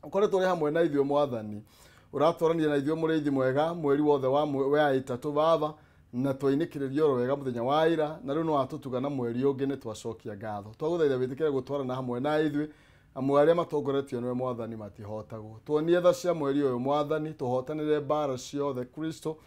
Ũkoretwo ũrĩ hamwe na ithuĩ mwathani, ũratwarania na ithuĩ mũrĩithi mwega mweri wothe wa ĩtatũ baba, na twainĩkĩrĩria oro wega mũthenya wa ira, na rĩu no watũtuga na mweri ũngĩ nĩ twacokia ngatho. Twagũthaitha wĩtĩkĩre gũtwarana hamwe na ithuĩ, amu arĩa matongoretio nĩwe mwathani matihotagwo. Tuonie tha cia mweri ũyũ mwathani, tũhotanĩre mbara ciothe Kristo,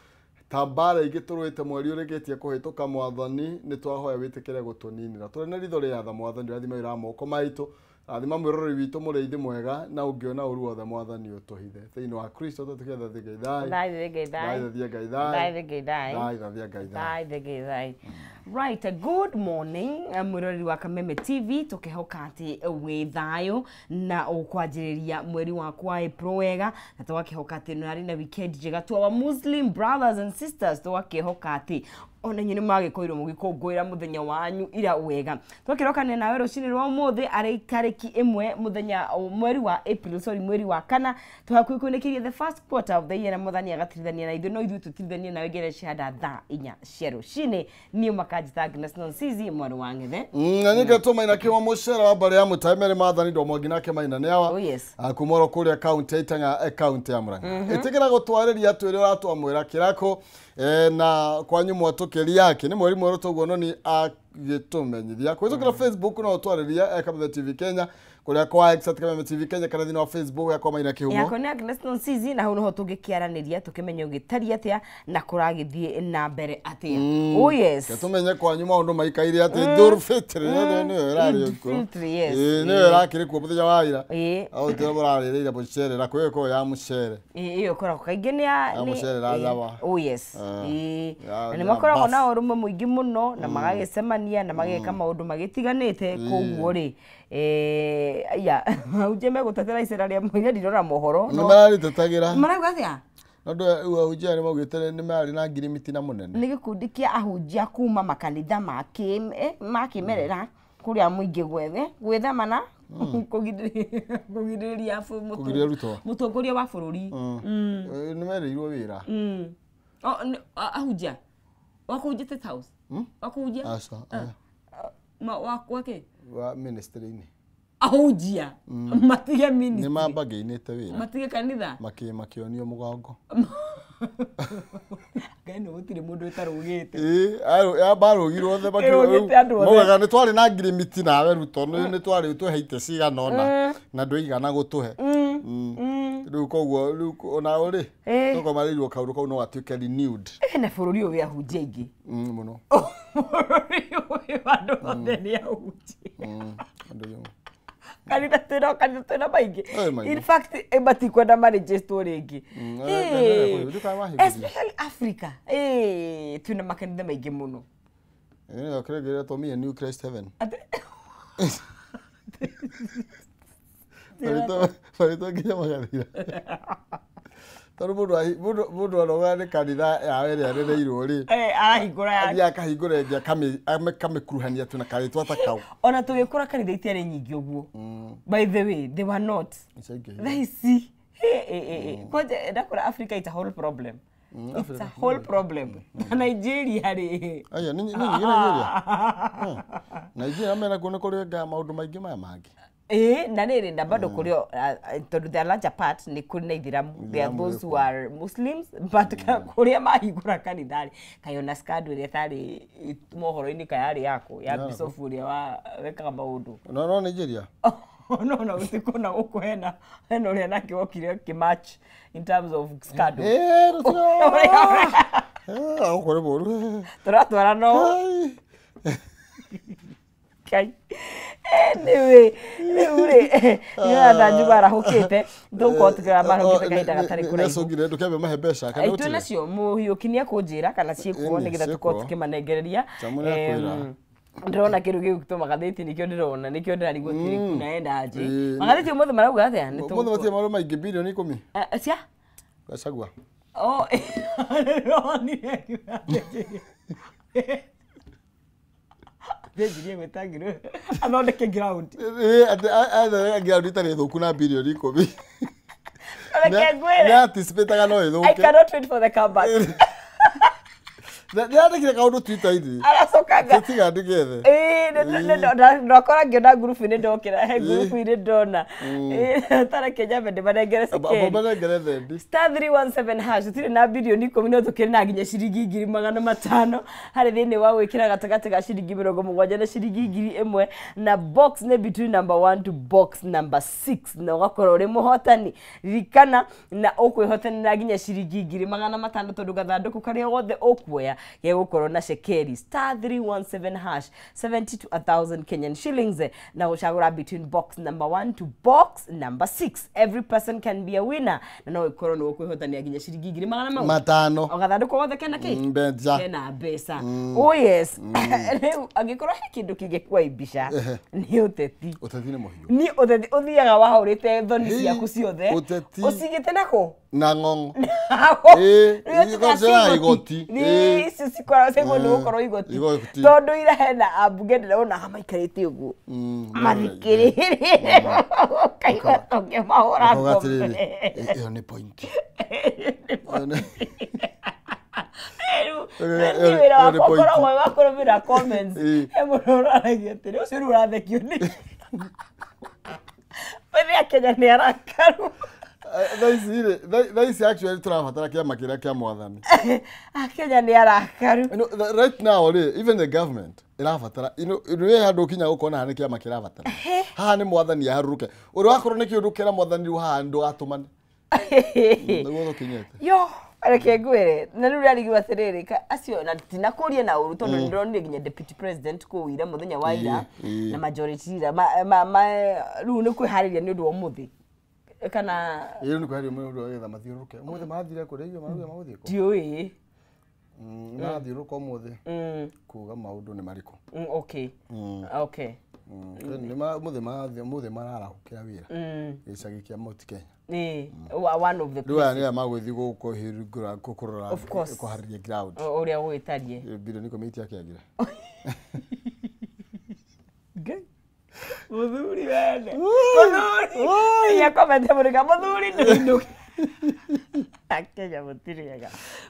ta mbara ingĩ tũrũĩte mweri ũrĩkĩtie kũhĩtũka mwathani, nĩ twahoya wĩtĩkĩre gũtũninĩra. Tũrĩ na ritho rĩa tha mwathani, rathima wĩra wa moko maitũ, rathima mwĩroreri witũ mũrĩithi mwega, na ũngĩona ũru wothe mwathani ũtũhithe. Thĩinĩ wa Kristo tũtĩkĩre thathie Ngai thai. Thaithie Ngai thai. Thaithie Ngai thai. Thaithie Ngai thai. Thaithie Ngai thai. Thaithie Ngai thai. Right, good morning mwĩroreri wa Kameme TV, tũkĩhoka atĩ wĩ thayũ na ũkwanjĩrĩria mweri waku wa April wega, na tũgakĩhoka atĩ nĩ arĩ na weekend njega. To our Muslim brothers and sisters, tũgakĩhoka atĩ ona inyuĩ nĩ magĩkorirwo mũgĩkũngũĩra mũthenya wanyu ira wega. Twakĩrokania nawe rũcinĩ rwa ũmũthĩ arĩ tarĩki 1 mũthenya mweri wa April, sorry, mweri wa kana, tũhakuhĩ kũinĩkĩria the first quarter of the year, na mwathani agatirithania na ithuĩ, no ithuĩ tũtirithanie nawe nginya cihanda thaa 4 cia rũcinĩ. Niĩ makanjĩta Agnes Nonsizi mwarĩ wa Ng'ethe. Na nĩngetwo Maina Kĩwa mũcere wa mbarĩ ya Mũtae merĩ maathani ndo mwangi nake Maina nĩ awa. Oh, yes. Kuma oro kũrĩa kaunti ya Itang'a, kaunti ya Murang'a. Ĩtĩkĩra gũtwarĩria twĩre ũratwamwĩra kĩrako, na kwanyu mwatũkĩria yake nĩ mweri mwerũ toguo noni agĩtũmenyithia kũhĩtũkĩra Facebook no ũtwarĩria Kameme TV Kenya, kũrĩa kwa X at Kameme TV Kenya, kana thĩinĩ wa Facebook yakwa Maina Kĩhumo yakwa nĩ Agnes Nonsizi, na hau noho tũngĩkĩaranĩria tũkĩmenye ũgĩtariĩ atĩa na kũragĩthiĩ na mbere atĩa. Oh yes. Tũmenye kwanyu maũndũ maikaire atĩ Idul Fitri nĩyo ĩrarĩ kuo. Fitri, yes. Nĩyo ĩrakĩrĩ kuo mũthenya wa ira. Ĩĩ. Au tĩo mũrarĩrĩire mũcere na kwĩ ĩkoragwo ya mũcere. Ĩyo ĩkoragwo kaingĩ nĩ ya Ya mũcere na nyama. Oh yes. Ĩĩ. Na nĩ ya makoragwo bafu. na ũrũmwe mũingĩ mũno, na magagĩcemania na mageka maũndũ magĩtiganĩte, koguo rĩ aya ahunjia megũtetera icera rĩa mũthenya, ndirora mohoro. Nĩ mararĩtetagĩra. Marauga atĩa? No ndũ ahunjia nĩ maugĩte nĩ marĩ na ngirimiti na mũnene. Nĩ gĩkundi kĩa ahunjia kuma makanitha ma kĩmerera kũrĩa mũingĩ gwethe gwĩthema na kũgirĩrĩria Kũgirĩrĩria Ruto. mũtongoria wa bũrũri. Nĩ merĩirwo wĩra. Ahunjia wakũhunjia State House, wakũhunjia Aca. wake Wa ministry-inĩ. Ahunjia matige Nĩ ministry, mambangĩinĩte wĩra. matige kanitha, Makĩonio mũgongo. Ngai nĩ gũtirĩ mũndũ ĩtarũgĩte. Ĩĩ, barũgirwo othe. Ĩrũgĩte andũ othe. Maugaga nĩ twarĩ na ngirimiti nawe Ruto, nĩ twarĩ tũheite cigana ũna na ndũigana gũtũhe. Rĩu koguo rĩu ona rĩ tũkomarĩirwo kaũndũ kau no gatuĩke renewed. Na bũrũri ũyũ wĩ ahunjia aingĩ. Mũno. Bũrũri ũyũ andũ othe nĩ ahunjia. Andũ Kanitha twĩna kanitha twĩna maingĩ. Maingĩ. In fact, matikwenda marĩnjĩtwo rĩngĩ. Especially Africa, twĩna makanitha maingĩ mũno. Kĩrĩa me New Christ Heaven. Marĩtwo nginya magathira. Tondũ mũndũ aroga nĩ kanitha yawe ĩrĩa arereirwo rĩ. Arahingũra yake. Athiĩ akahingũra ĩngĩ akamĩkuruhania tu na karĩtwa ta kau. Ona tũgĩkũra kanitha itiarĩ nyingĩ ũguo. By the way, they were not. Nĩciaingĩhire. Thaa ici kwanja ndakũra Africa, it's a whole problem. It's a whole problem. Na Nigeria rĩ. Aya nĩ nyingĩ Nigeria. Nigeria mena kuo nĩ kũrĩ nga maũndũ maingĩ maya mangĩ. Ĩĩ, na rĩrĩ na bado kũrĩ tondũ the larger part nĩ kũrĩ na ithiramu. There are Ithiramu those who are Muslims, but kũrĩa mahingũra kanitha rĩ, kaĩ ona scandal ĩrĩa ĩtarĩ mohoro-inĩ kayarĩ yako ya bishop ũrĩa wa wekaga maũndũ. No Nigeria. No na gũtikũ na gũkũ hena ũrĩa nake wokire kĩmatch in terms of scandal. Gũkũ nĩ mũru. Tũratwara no Ai. Ngai. Anyway, rĩu rĩ nĩona Njuga arahũkĩte, tũgũkorwo tũkĩrora marahũkĩte kahinda gatarĩ kũraihu. Nĩacũngire ndũkĩambe mahe mbeca kana Twĩ gũtirĩ? nacio mũhiũki nĩ ekũnjĩra kana ciĩkuo Ĩni, nĩgetha tũkorwo ciĩkuo. tũkĩmanengereria. Tamu nĩakwĩra. Ndĩrona kĩndũ gĩgũtwo magathĩti, nĩkĩo ndĩrona, nĩkĩo ndĩrarigwo atĩrĩ kunaenda aje. Ĩĩ. Magathĩti ũmũthĩ marauga atĩa? Nĩ Ũmũthĩ matirĩ maũndũ maingĩ, bilioni 10. Cia? Gachagua. Oh, ndĩronire ndĩnjirie gwĩtangirwo athondeke ground. Ĩĩ, atĩ athondeke ground ĩtarĩ thũku na bilioni 10. Reke ngwĩre. Nĩ anticipataga no I ĩthũke. cannot wait for the comeback. Nĩandĩkire kaũndũ Twitter-inĩ. Ndacoka Tiga ndigethe. Ĩĩ, ndakora ngĩona ngurubu-inĩ, ndokĩra he ngurubu-inĩ ndona. Ĩĩ, tareke nyambe ndĩmanengere cekeri. Manengere thendi. Star 317 hash, tũtirĩ na bilioni 10 no tũkĩrĩ na nginya ciringi 500,000 harĩ thĩinĩ wa gwĩkĩra gatagatĩ ga ciringi 70 na ciringi 1,000, na box nĩ between number 1 to box number 6, na ũgakorwo ũrĩ mũhotani. Ririkana na ũkwĩhotanĩra nginya ciringi 500,000 tondũ gathandũkũ karĩa gothe ũkuoya gegũkorwo na cekeri. Star 317 hash, 70 to 1000 Kenyan shillings, na gũcagũra between box number 1 to box number 6. Every person can be a winner, na no ĩkorwo nĩ ũkwĩhotania nginya ciringi ngiri magana mau Matano. O gathandũkũ gothe kena kĩ? Mbeca. Kena mbeca. Oh yes. Rĩu angĩkorwo he kĩndũ kĩngĩkwaibisha nĩ ũteti. Ũteti nĩ mũhiũ. Ni ũteti ũthiaga wahũrĩte thoni Hĩ, ciaku ciothe ũteti. ũcigĩte nakũ. Na ng'ong'o. Ĩĩ, Ĩĩ, igoti igoti. Ĩĩ. Icio cikoragwo ciagwo nĩ gũkorwo igoti. Igoti. Tondũ ira hena ambunge ndĩrona maikarĩte ũguo mathikĩrĩrie, ũkaigua tũngĩmahũra Ũkauga atĩrĩrĩ, ngombe. Ĩyo nĩ point. Ĩyo nĩ- Rĩu, Ĩyo niĩ wĩra ĩyo nĩ wakwa point. ũkoragwo wĩ wa kũrũmĩrĩra comments. Ĩĩ. He mũndũ ũraragia atĩrĩ, ũcio rĩu ũrathekio nĩ Bethe ya Kenya nĩ arakaru. Thaa ici rĩ, thaa ici actually tũrabatara kĩama kĩrĩa kĩa mwathani. Akenya nĩ arakaru. You know, right now rĩ, even the government ĩrabatara, you know, nĩ handũ ũkinya ũkona haha nĩ kĩama kĩrabatara. Haha nĩ mwathani aharũrũke. Ũrĩa wakorwo nĩ kĩũndũ kĩra mwathani rĩu haha ndũgatũmane. Nĩguo tũkinyĩte. Yo, reke ngwĩre, na rĩu rarigirwo atĩrĩrĩ, acio na tinakũria na ũru tondũ nĩndĩronire nginya deputy president kũu ira mũthenya wa ira Ĩĩ. na majority leader rĩu nĩ kwĩharĩria nĩ ũndũ wa ũmũthĩ kana? Ĩĩ, nĩ kwĩharĩria mũndũ getha mathiũrũrũke. Ũmũthĩ marathire kũrĩa irio marauga magũthiĩ kũ? Ndiũĩ. Marathiũrũrũka ũmũthĩ kuga maũndũ nĩ marĩkũ. Okay. Ũmũthĩ marathiĩ, ũmũthĩ mararahũkĩra wĩra gĩcagi kĩa Mount Kenya. Ĩĩ, one of the Rĩu aya nĩ aya magũthiĩ gũkũhingũra kũrora Of course. kũharĩria ground. Ũrĩa gũgĩtariĩ. Bilioni 10 itiakĩagire. Ngai. Mũthuri wene. Mũthuri. Yakomete mũrĩka mũthuri ndũinũke. Akenya mũtirĩ ega.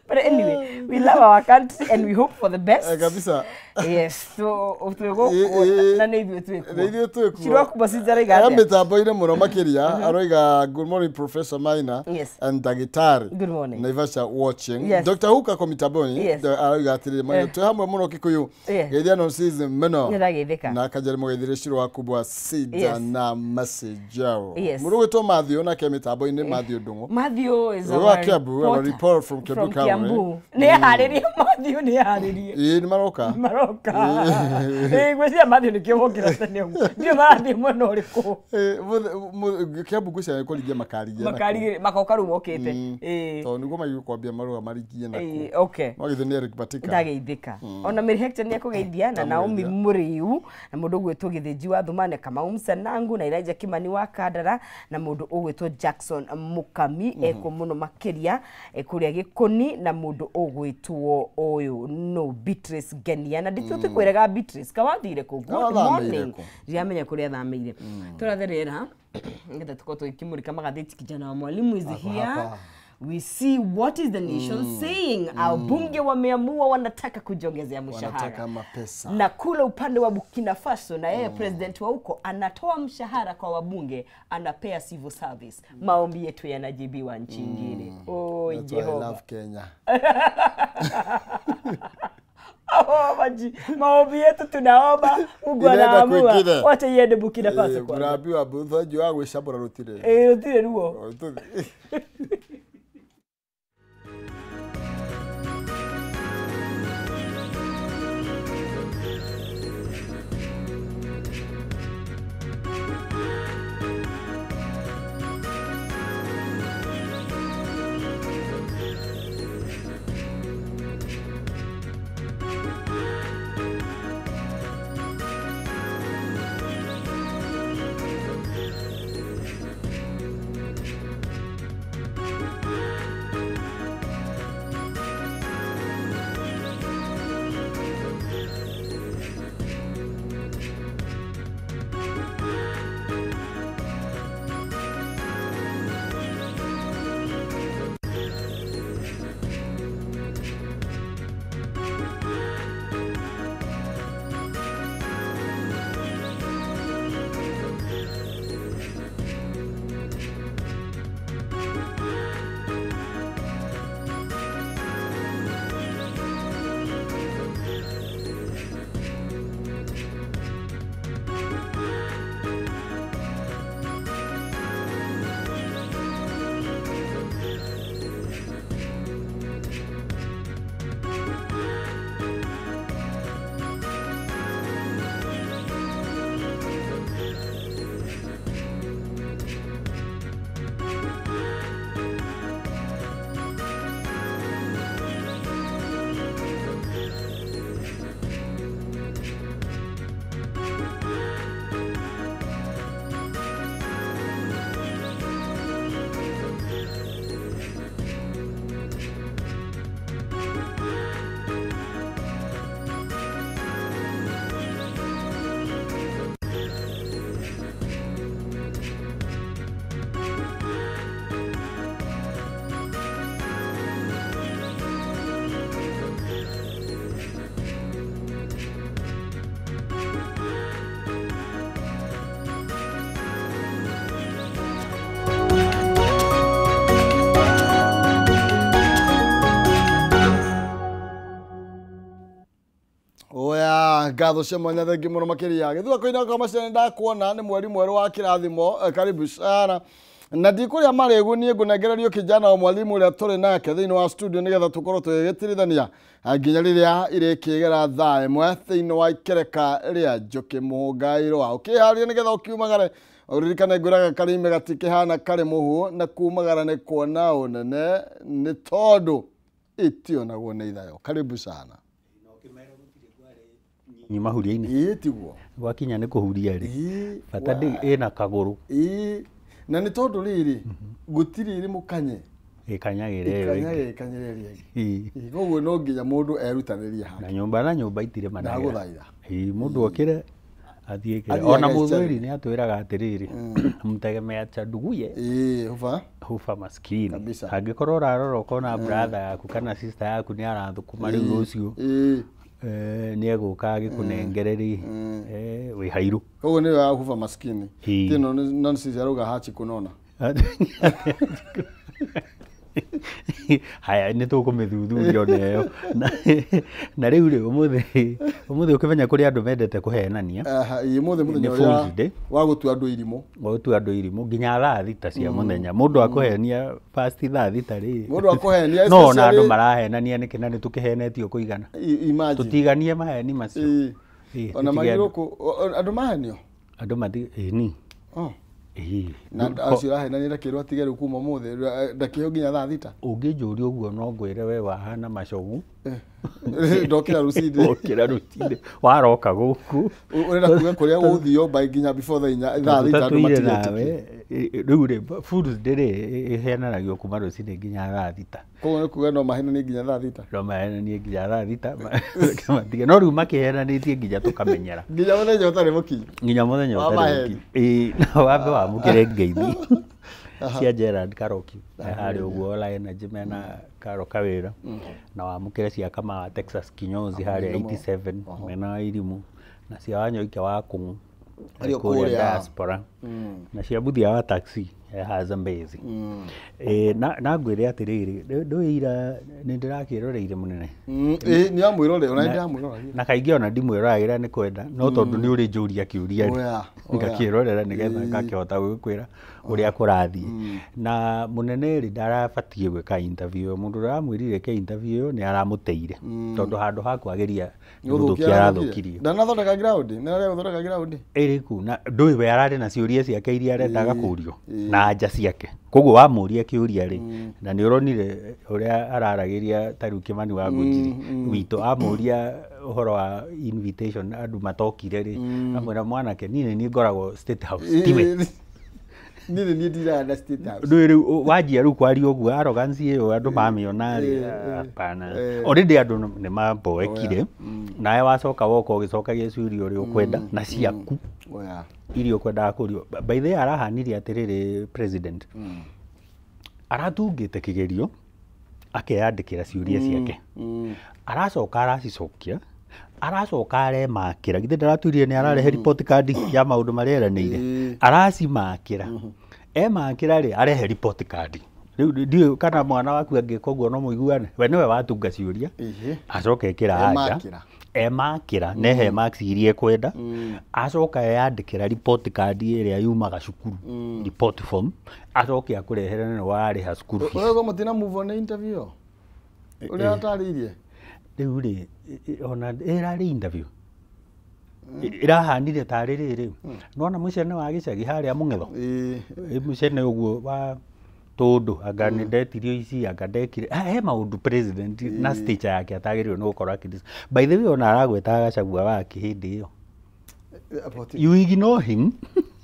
But anyway, we love our country and we hope for the best. Eh, kabisa. Yes, so twĩ gũkũ Ĩ, ĩ. na nĩ ithuĩ twĩ kuo. Nĩ ithuĩ twĩ kuo. Cirwa Cinzaraiga Aya atĩa? mĩtambo-inĩ mũno makĩria aroiga good morning, Professor Maina Yes. and Dagitari. Good morning. Naivasha watching. Yes. Dr. Huka ko mitamboni Yes. aroiga atĩrĩrĩ, Maina, twĩ hamwe mũno Kikuyu. Yes. Geithia no season mũno. Nĩndagĩthĩka. Na Kanjari mũgeithĩre Shiro wa Kubwa Sida Yes. na Masejao. Yes. Mũndũ ũgwĩtwo Matthew nake mĩtambo-inĩ, Matthew Ndung'u. Matthew is Wa our Kiambu, our reporter report from Kiambu from County. Kiambu. Nĩ eharĩrie Matthew, nĩ eharĩrie. Ĩĩ, nĩ maroka. Maroka. Ĩĩ, ngwĩciria Matthew nĩkĩo wokĩra tene ũguo. Ndiũĩ marathiĩ mwena ũrĩkũ. Kiambu ngwĩciria nĩ kũringia makarigia nakuo. Makari makoka rĩu mokĩte. Ĩĩ. Tondũ nĩguo maigua kwambia marũa maringie nakuo. Ĩĩ, okay. No githĩ nĩ Eric Batika. Ndageithĩka ona Mary Hector nĩ ekũgeithia na Naomi Mũrĩu na mũndũ ũgwĩtwo Gĩthĩnji wa Thumane, Kamau Msanangu na Elijah Kimani wa Kandara na mũndũ ũgwĩtwo Jackson Mũkami ekuo mũno makĩria kũrĩa Gĩkũni na mũndũ ũgwĩtwo ũyũ no Beatrice Ngenia na nditũ kwĩrega Beatrice kawathire kũ? Good Kawathamĩire morning. kũ? Ndiramenya kũrĩa athamĩire. Tũratherera nĩgetha tũkorwo tũgĩkĩmũrĩka magathĩti. Kijana wa mwalimu is here. Hapa. We see what is the nation saying. Wabunge wameamua wanataka kujiongezea mshahara. Wanataka mapesa. Na kule upande wa Burkina Faso na yeye president wa huko anatoa mshahara kwa wabunge, anapea civil service. Maombi yetu yanajibiwa nchi ingine. Oh, That's why I Jehova. love Kenya. Oh, maji. Maombi yetu tunaomba, Mungu Inaenda anaamua. kwingine. Wacha iende Burkina Faso Eh, kwanza. Mũrambi wa thengiũ wa gwĩcambũra rũtirĩ. Eh, rũtirĩ ruo. Tũthi- Ngatho cia mwanya, thengi mũno makĩria. Gĩthua kũina kwa macini ndakuona nĩ mweri mwerũ wa kĩrathimo, karibu sana. Na ndikũrĩa marĩgu niĩ ngũnengererio kijana wa mwalimu ũrĩa tũrĩ nake thĩinĩ wa studio nĩgetha tũkorwo tũgĩgĩtirithania nginya rĩrĩa irĩkĩgera thaa ĩmwe thĩinĩ wa ikereka rĩa Njũkĩ Mũhũngairwa. Ũkĩharĩria nĩgetha ũkiumagare, ũririkane ngwĩraga karĩime gatikĩhana karĩ mũhu na kumagara nĩ kuona ũnene nĩ tondũ itionagwo nĩ ithayo. Karibu sana. Ni mahuria-inĩ. Ĩĩ tiguo. Gwakinya nĩ kũhuria rĩ. Bata ĩna kagũrũ. Ĩĩ. Na nĩ tondũ rĩrĩ gũtirĩ ĩrĩ mũkanye ĩkanyagĩra ĩkanyagĩra ĩrĩa. Koguo no nginya mũndũ erutanĩrie hake. Na nyũmba itirĩ managĩra. Ndagũthaitha. Ĩĩ mũndũ okĩre athiĩ kĩre. Ona mũthuri nĩ atwĩraga atĩrĩrĩ mtegemea cha nduguye. Ĩĩ hufa maskini. Angĩkorwo ũrarora ũkona brother yaku kana sister yaku nĩ arathũkũma rĩu rũciũ. Ĩĩ. Nĩ egũka agĩkũnengere rĩ wĩ hairũ. Koguo nĩyo ya hufa maskini. Ti nonsense arauga hachi kunona. Haya nĩ tũkũmĩthuthuria ona ĩyo. Na rĩu rĩ ũmũthĩ ũkĩmenya kũrĩ andũ mendete kũhenania. Ĩĩ ũmũthĩ mũthenya ũrĩa wa gũtua andũ irimũ. Wa gũtua andũ irimũ nginya thaa thita cia mũthenya. Mũndũ akũhenia past thaa thita rĩ. Mũndũ akũhenia no ona andũ marahenania nĩkĩ na nĩtũkĩhenetio kũigana. Imagine. Tũtiganie maheni macio. Ona magĩrĩirwo andũ mahenio? Andũ mati ĩni. Oh. Na acio ũrahenania ndakĩrwo atige rĩu kuma ũmũthĩ ndakĩheo nginya thaa thita. Ũngĩnjũria ũguo no ngwĩre we wahana macogu. Ndokĩra rũcinĩ. Ndokĩra rũcinĩ waroka gũkũ. Ũrenda kuga kũrĩa gũthio by nginya before thaa thita andũ matigetĩkie. Rĩu rĩ Fools Day rĩ ĩheanagio kuma rũcinĩ nginya thaa thita. Koguo nĩ kuga no mahenanie nginya thaa thita. No mahenanie nginya thaa thita matige. No rĩu makĩhenanĩtie nginya tũkamenyera. Nginya mũthenya ũtarĩ mũkinyu. Nginya mũthenya ũtarĩ mũkinyu. Ĩĩ na wambe wamũkĩre ngeithi cia Gerard Karoki harĩa ũguo Ola Energy mena Karo Kawĩra na wamũkĩre cia Kama Texas Kinyozi harĩa 87 mena Irimũ na cia Wanyoike wa Kũng'ũ kũrĩa diaspora na cia Buthia wa taxi haha Zambezi. Na ngwĩre atĩrĩrĩ ndũĩ ira nĩ ndĩrakĩroreire mũnene. Ĩĩ nĩ amwĩrore ona ndĩramwĩrora. Na kaingĩ ona ndimwĩroragĩra nĩ kwenda no tondũ nĩ ũrĩ njũria kĩũria rĩ ngakĩrorera nĩgetha ngakĩhota gũgĩkwĩra ũrĩa kũrathiĩ. Na mũnene rĩ ndarabatiĩ gwĩka interview ĩyo. Mũndũ ũrĩa ũramwĩrire eke interview ĩyo nĩ aramũteire tondũ handũ ha kwagĩria nĩ gũthũkia arathũkirie. Ndanathondeka ground, nĩ ararega gũthondeka ground. Ĩrĩkũ na ndũĩ we ararĩ na ciũria ciake iria arendaga kũrio na anja ciake. Koguo wamũria kĩũria rĩ na nĩ ũronire ũrĩa araragĩria ta rĩu Kĩmani wa Ngũnjiri witũ amũria ũhoro wa invitation andũ matokire rĩ amwĩra mwanake niĩ nĩ niĩ ngoragwo State House tiwe. Niĩ nĩ niĩ ndiraga na State House. Ndũĩ rĩu wanjia rĩu kwaria ũguo arrogance ĩyo andũ mamĩona rĩ hapana. Already andũ nĩ mamboekire nawe wacoka woka ũgĩcokagia ciũria ũrĩa ũkwenda na ciaku iria ũkwendaga kũrio. By the way arahanire atĩrĩrĩ president aratungĩte kĩgerio akeyandĩkĩra ciũria ciake aracoka aracicokia aracoka aremakĩra githĩ ndaratwĩrire nĩ ararehe report card ya maũndũ marĩa eranĩire aracimakĩra emakĩra rĩ arehe report card. Rĩu ndiũĩ kana mwana waku angĩka ũguo no mũiguane we nĩwe watunga ciũria acoka ekĩra anja emakĩra nehe marks iria ekwenda acoka eyandĩkĩra report card ĩrĩa yumaga cukuru report form acoke akũrehere na nĩ warĩha cukuru fees. Ũrauga mũtina move on interview ĩyo ũrĩa atarĩirie rĩu rĩ ona ĩrarĩ interview ĩrahanire tarĩ rĩrĩ nĩwona mũcene wa gĩcagi harĩa mũng'etho mũcene ũguo wa tondũ anga nĩ ndetirio ici anga ndekire he maũndũ president na stature yake atagĩrĩirwo nĩ gũkorwo akĩ. By the way ona aragwetaga Gachagua wake hĩndĩ ĩyo you ignore him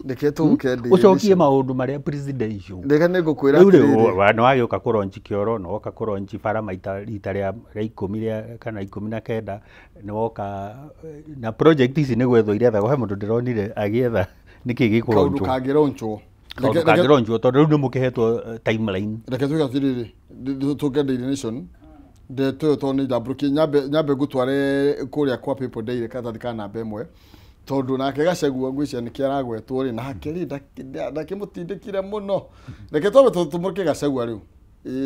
Reke tũke ndĩ ũcokie maũndũ marĩa presidential. Reke nĩ ngũkwĩra rĩu rĩ nĩ wagĩũka kũronji kĩoro nĩ woka kũronji bara maita rita rĩa ikũmi rĩa kana 19 nĩ woka na project ici nĩ gwethwo irethagwo he mũndũ ndĩronire agĩetha nĩkĩ gĩkũronjwo kaũndũ kangĩronjwo kaũndũ kangĩronjwo tondũ rĩu nĩ mũkĩhetwo timeline. Reke tuge atĩrĩrĩ tũke Daily Nation ndeto ĩyo tondũ nĩ ndambũrũkie nyambe ngũtware kũrĩa kwa People Daily karatathi ka namba ĩmwe tondũ nake Gachagua ngwĩciria nĩkĩo aragwetwo rĩ nake rĩ ndakĩmũtindĩkire mũno. Reke twambe tũmũrũke Gachagua rĩu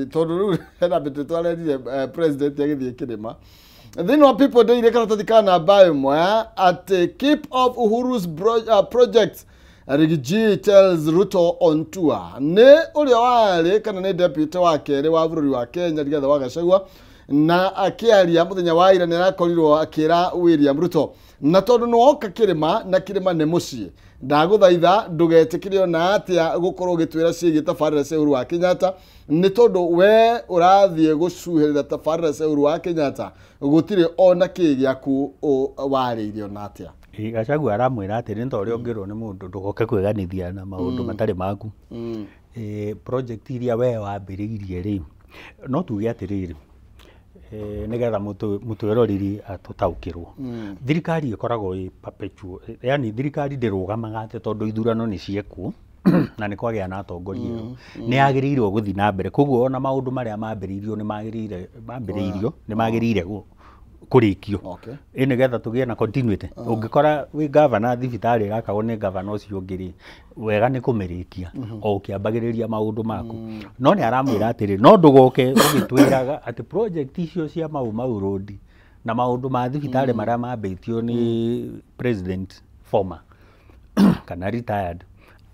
tondũ rĩu hena mbĩtĩ twarerire president agĩthiĩ kĩrĩma Thĩinĩ wa People Daily karatathi ka namba 1 atĩ keep off Uhuru's project Riggy G tells Ruto on tour. Nĩ ũrĩa warĩ kana nĩ deputy wa kerĩ wa bũrũri wa Kenya Rigathi wa Gachagua, na akĩaria mũthenya wa ira nĩ arakorirwo akĩra William Ruto na tondũ nĩ woka kĩrĩma na kĩrĩma nĩ mũciĩ, ndagũthaitha ndũgetĩkĩre ona atĩa gũkorwo ũgĩtwĩra ciĩgiĩ tabarĩra cia Uhuru wa Kenyatta, nĩ tondũ we ũrathiĩ gũcuhĩrĩra tabarĩra cia Uhuru wa Kenyatta gũtirĩ ona kĩ gĩaku warĩirie ona atĩa. Gachagua aramwĩra atĩrĩ, nĩ ta ũrĩa ũngĩrwo nĩ mũndũ ndũgoke kwĩganithia na maũndũ matarĩ maku. Project iria we wambĩrĩirie rĩ, no tuge atĩrĩrĩ, nĩgetha mũtwĩroreri atũtaũkĩrwo, thirikari ĩkoragwo ĩ perpetual, yani thirikari ndĩrũgamaga atĩ tondũ ithurano nĩ ciekwo na nĩ kwagĩa na atongoria erũ, nĩ yagĩrĩirwo gũthiĩ na mbere. Koguo ona maũndũ marĩa mambĩrĩirio nĩ magĩrĩire mambĩrĩirio nĩ magĩrĩire kũrĩkio. Ĩ nĩgetha tũgĩe na continuity. Ũngĩkora wĩ gavana thibitarĩ ĩrakagwo nĩ gavana ũcio ũngĩ rĩ, wega nĩ kũmĩrĩkia o ũkĩambagĩrĩria maũndũ maku. No nĩ aramwĩra atĩrĩ, no ndũgoke ũgĩtwĩraga atĩ project icio cia Mau Mau Road na maũndũ ma thibitarĩ marĩa mambĩtio nĩ president former kana retired,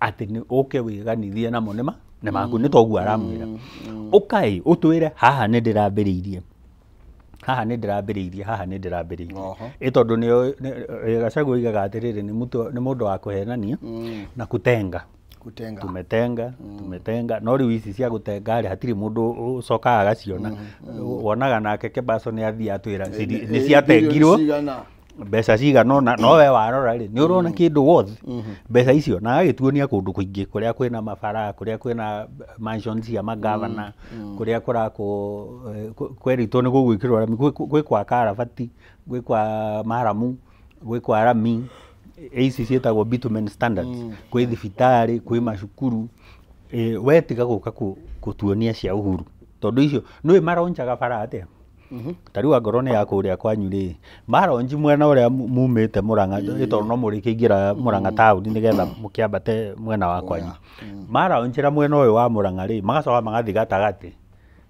atĩ nĩ ũke wĩganithie namo nĩ maku. Nĩ toguo aramwĩra, ũkai ũtwĩre haha nĩ ndĩrambĩrĩirie, haha nĩ ndĩrambĩrĩirie, haha nĩ ndĩrambĩrĩirie. Ĩ tondũ nĩ Gachagua oigaga atĩrĩrĩ, nĩ mũndũ wa kũhenania na kutenga. Kutenga. Tumetenga, tumetenga. No rĩu ici cia gũtenga rĩ, hatirĩ mũndũ ũcokaga agaciona. Wonaga nake Kebaso nĩ athiĩ atwĩra nĩ ciatengirwo mbeca cigana ũna, no we warora rĩ, nĩ ũrona kĩndũ worth mbeca icio, na agagĩtuonia kũndũ kũingĩ kũrĩa kwĩna mabara, kũrĩa kwĩna mansions cia magavana, kũrĩa kũrakwo kwerĩtwo nĩ gũgwĩkĩrwo rami, gwĩ kwa karabati, gwĩ kwa maramu, gwĩ kwa rami, ici ciĩtagwo bitumen standards, kwĩ thibitarĩ, kwĩ macukuru. We tiga gũka gũtuonia cia Uhuru, tondũ icio nĩũĩ maronjaga bara atĩa. Ta rĩu angorwo nĩ ya kũrĩa kwanyu rĩ, maronji mwena ũrĩa mumĩte Mũrang'a, tondũ no mũrĩkĩingĩra Mũrang'a taũni nĩgetha mũkĩambate mwena wa kwanyu. Maronjera mwena ũyũ wa Mũrang'a rĩ, magacoka magathiĩ gatagatĩ,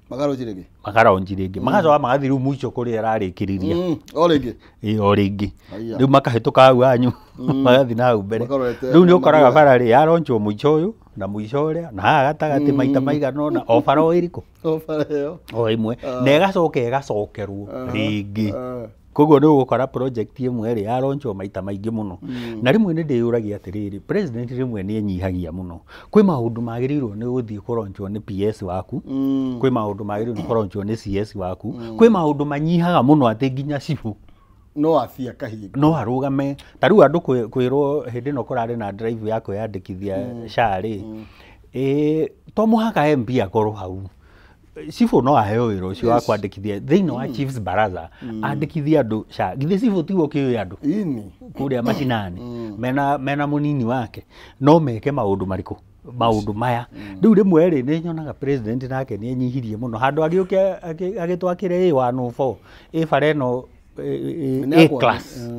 Makaronji rĩngĩ. Makaronji rĩngĩ, magacoka magathiĩ rĩu mũico kũrĩa ĩrarĩkĩrĩria. O rĩngĩ. Ĩ o rĩngĩ. Aya. Rĩu makahĩtũka hau hanyu, magathiĩ na hau mbere. Makarorete Rĩu nĩ ũkoraga mathiaga. bara rĩ, yaronjwo mũico ũyũ na mũico ũrĩa na haha gatagatĩ maita maigana ũna, o bara o ĩrĩkũ? O bara ĩyo. O ĩmwe, na ĩgacoka ĩgacokerwo rĩngĩ. Koguo nĩ ũgũkora project ĩmwe rĩ, yaronjwo maita maingĩ mũno. Na rĩmwe nĩ ndĩyũragia atĩrĩrĩ, president rĩmwe nĩ enyihagia mũno. Kwĩ maũndũ magĩrĩirwo nĩ gũthiĩ kũronjwo nĩ PS waku, kwĩ maũndũ magĩrĩirwo nĩ kũronjwo nĩ CS waku, kwĩ maũndũ manyihaga mũno atĩ nginya cibũ No athiĩ akahinga. No arũgame. Ta rĩu andũ kwĩrwo hĩndĩ ĩno kũrarĩ na drive ya kwĩyandĩkithia SHA rĩ, to mũhaka MP akorwo hau. Cibũ no aheo wĩra ũcio wa kwandĩkithia thĩinĩ wa Chiefs Baraza, andĩkithie andũ SHA. Githĩ cibũ tiwe ũkĩũĩ andũ Ini. kũrĩa macinani, mena mũnini wake, no meke maũndũ marĩkũ? Maũndũ maya. Rĩu rĩmwe rĩ, nĩ nyonaga president nake nĩ enyihirie mũno, handũ agĩũke agĩtwakĩre A104 ĩ bara ĩno A class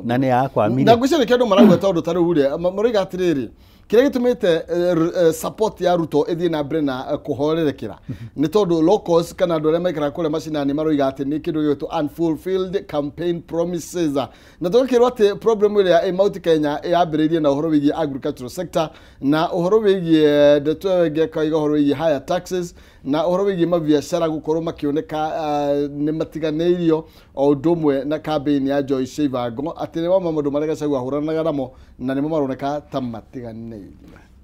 na nĩ yakwamire. Na ngwĩciria nĩkĩo andũ marauga, tondũ ta rĩu rĩ maroiga atĩrĩrĩ, kĩrĩa gĩtũmĩte support ya Ruto ĩthiĩ na mbere na kũhorerekera nĩ tondũ locals kana andũ arĩa maikaraga kũrĩa macinani maroiga atĩ nĩ kĩndũ gĩgwĩtwo unfulfilled campaign promises, na tũgakĩrwo atĩ problem ĩrĩa ĩ Mount Kenya yambĩrĩirie na ũhoro wĩgiĩ agricultural sector na ũhoro wĩgiĩ ndeto ĩyo ĩngĩ ĩkauga ũhoro wĩgiĩ higher taxes na ũhoro wĩgiĩ mabiacara gũkorwo makĩoneka nĩ matiganĩirio, o ũndũ ũmwe na campaign ya Joyce Ivango, atĩ nĩ maũndũ marĩa Gachagua ahũranaga namo na nĩmo maroneka ta matiganĩirio.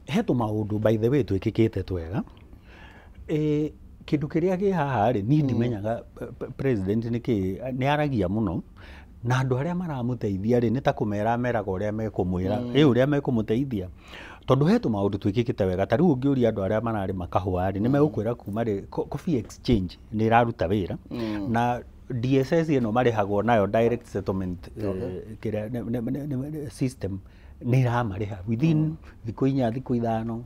He tũmaũndũ, by the way, twĩkĩkĩte twega. Kĩndũ kĩrĩa kĩ haha rĩ, niĩ ndimenyaga president nĩkĩ nĩ aragia mũno na andũ arĩa maramũteithia rĩ, nĩ ta kũmera meraga ũrĩa mekũmwĩra, ĩ ũrĩa mekũmũteithia, tondũ he tũmaũndũ twĩkĩkĩte wega. Ta rĩu ũngĩũria andũ arĩa mararĩma kahũa rĩ, nĩ megũkwĩra kuma rĩ coffee exchange nĩ ĩraruta wĩra, na DSS ĩno marĩhagwo nayo, direct settlement kĩrĩa system, nĩ ĩramarĩha within thikũ 4, thikũ 5.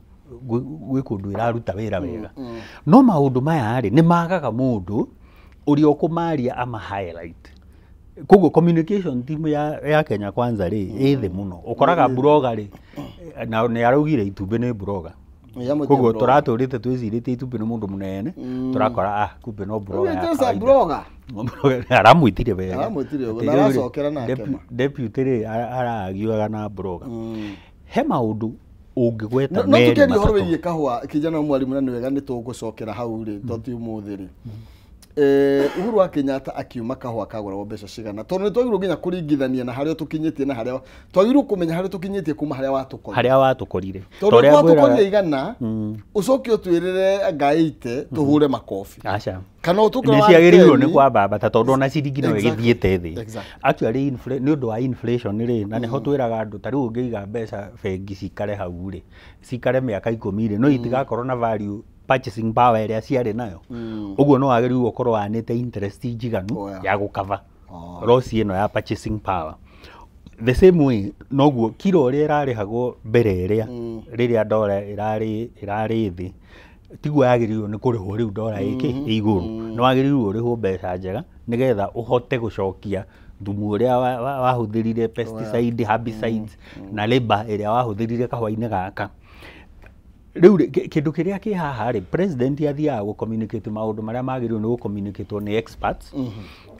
Gwĩ kũndũ ĩraruta wĩra wega. No maũndũ maya rĩ, nĩ magaga mũndũ ũrĩa ũkũmaria ama highlight. Koguo communication team ya Kenya Kwanza rĩ, ĩ thĩ mũno. Ũkoraga blogger rĩ, na nĩ araugire itumbĩ nĩ blogger. Koguo tũratũrĩte twĩcirĩtie itumbĩ nĩ mũndũ mũnene, tũrakora kumbe no blogger ya kawaida. Blogger aramwĩtire wega, aramwĩtire ũguo na aracokera nake. Deputy rĩ aragiuaga na blogger. He maũndũ ũngĩgweta merĩ. No tũkĩaria ũhoro wĩgiĩ kahũa kijana mwarimu, na nĩ wega nĩ tũgũcokera hau rĩ to ti ũmũthĩ rĩ. Uhuru wa Kenyatta akiuma kahũa kagũragwo mbeca cigana? Tondũ nĩ twagĩrĩirwo nginya kũringithania na harĩa tũkinyĩtie na harĩa twagĩrĩirwo kũmenya harĩa tũkinyĩtie kuma harĩa watũkorire. Harĩa watũkorire. Tondũ watũkorire igana, ũcoke ũtwĩrĩre ngaite tũhũre makobi. Aca. Kana ũtũkore wa ciagĩrĩirwo nĩ kwambambata tondũ ona ciringi no ĩgĩthiĩte thĩ. Actually nĩ ũndũ wa inflation rĩ, na nĩho twĩraga andũ ta rĩu ũngĩiga mbeca bengi cikare hau rĩ, cikare mĩaka 10 rĩ, no itigakorwo na value purchasing power ĩrĩa ciarĩ nayo. Ũguo no wagĩrĩirwo ũkorwo wanĩte interest njiganu ya gũkava loss ĩno ya purchasing power. The same way noguo kiro ũrĩa ĩrarĩhagwo mbere ĩrĩa rĩrĩa ndora ĩrarĩ thĩ, tiguo yagĩrĩirwo nĩ kũrĩhwo rĩu ndora ĩkĩ igũrũ. Nĩ wagĩrĩirwo ũrĩhwo mbeca njega nĩgetha ũhote gũcokia thumu ũrĩa wahũthĩrire, pesticide, herbicides na labor ĩrĩa wahũthĩrire kahũa-inĩ gaka. Rĩu kĩndũ kĩrĩa kĩ haha rĩ, president athiaga gũ communicate maũndũ marĩa magĩrĩirwo nĩ gũ communicate nĩ experts.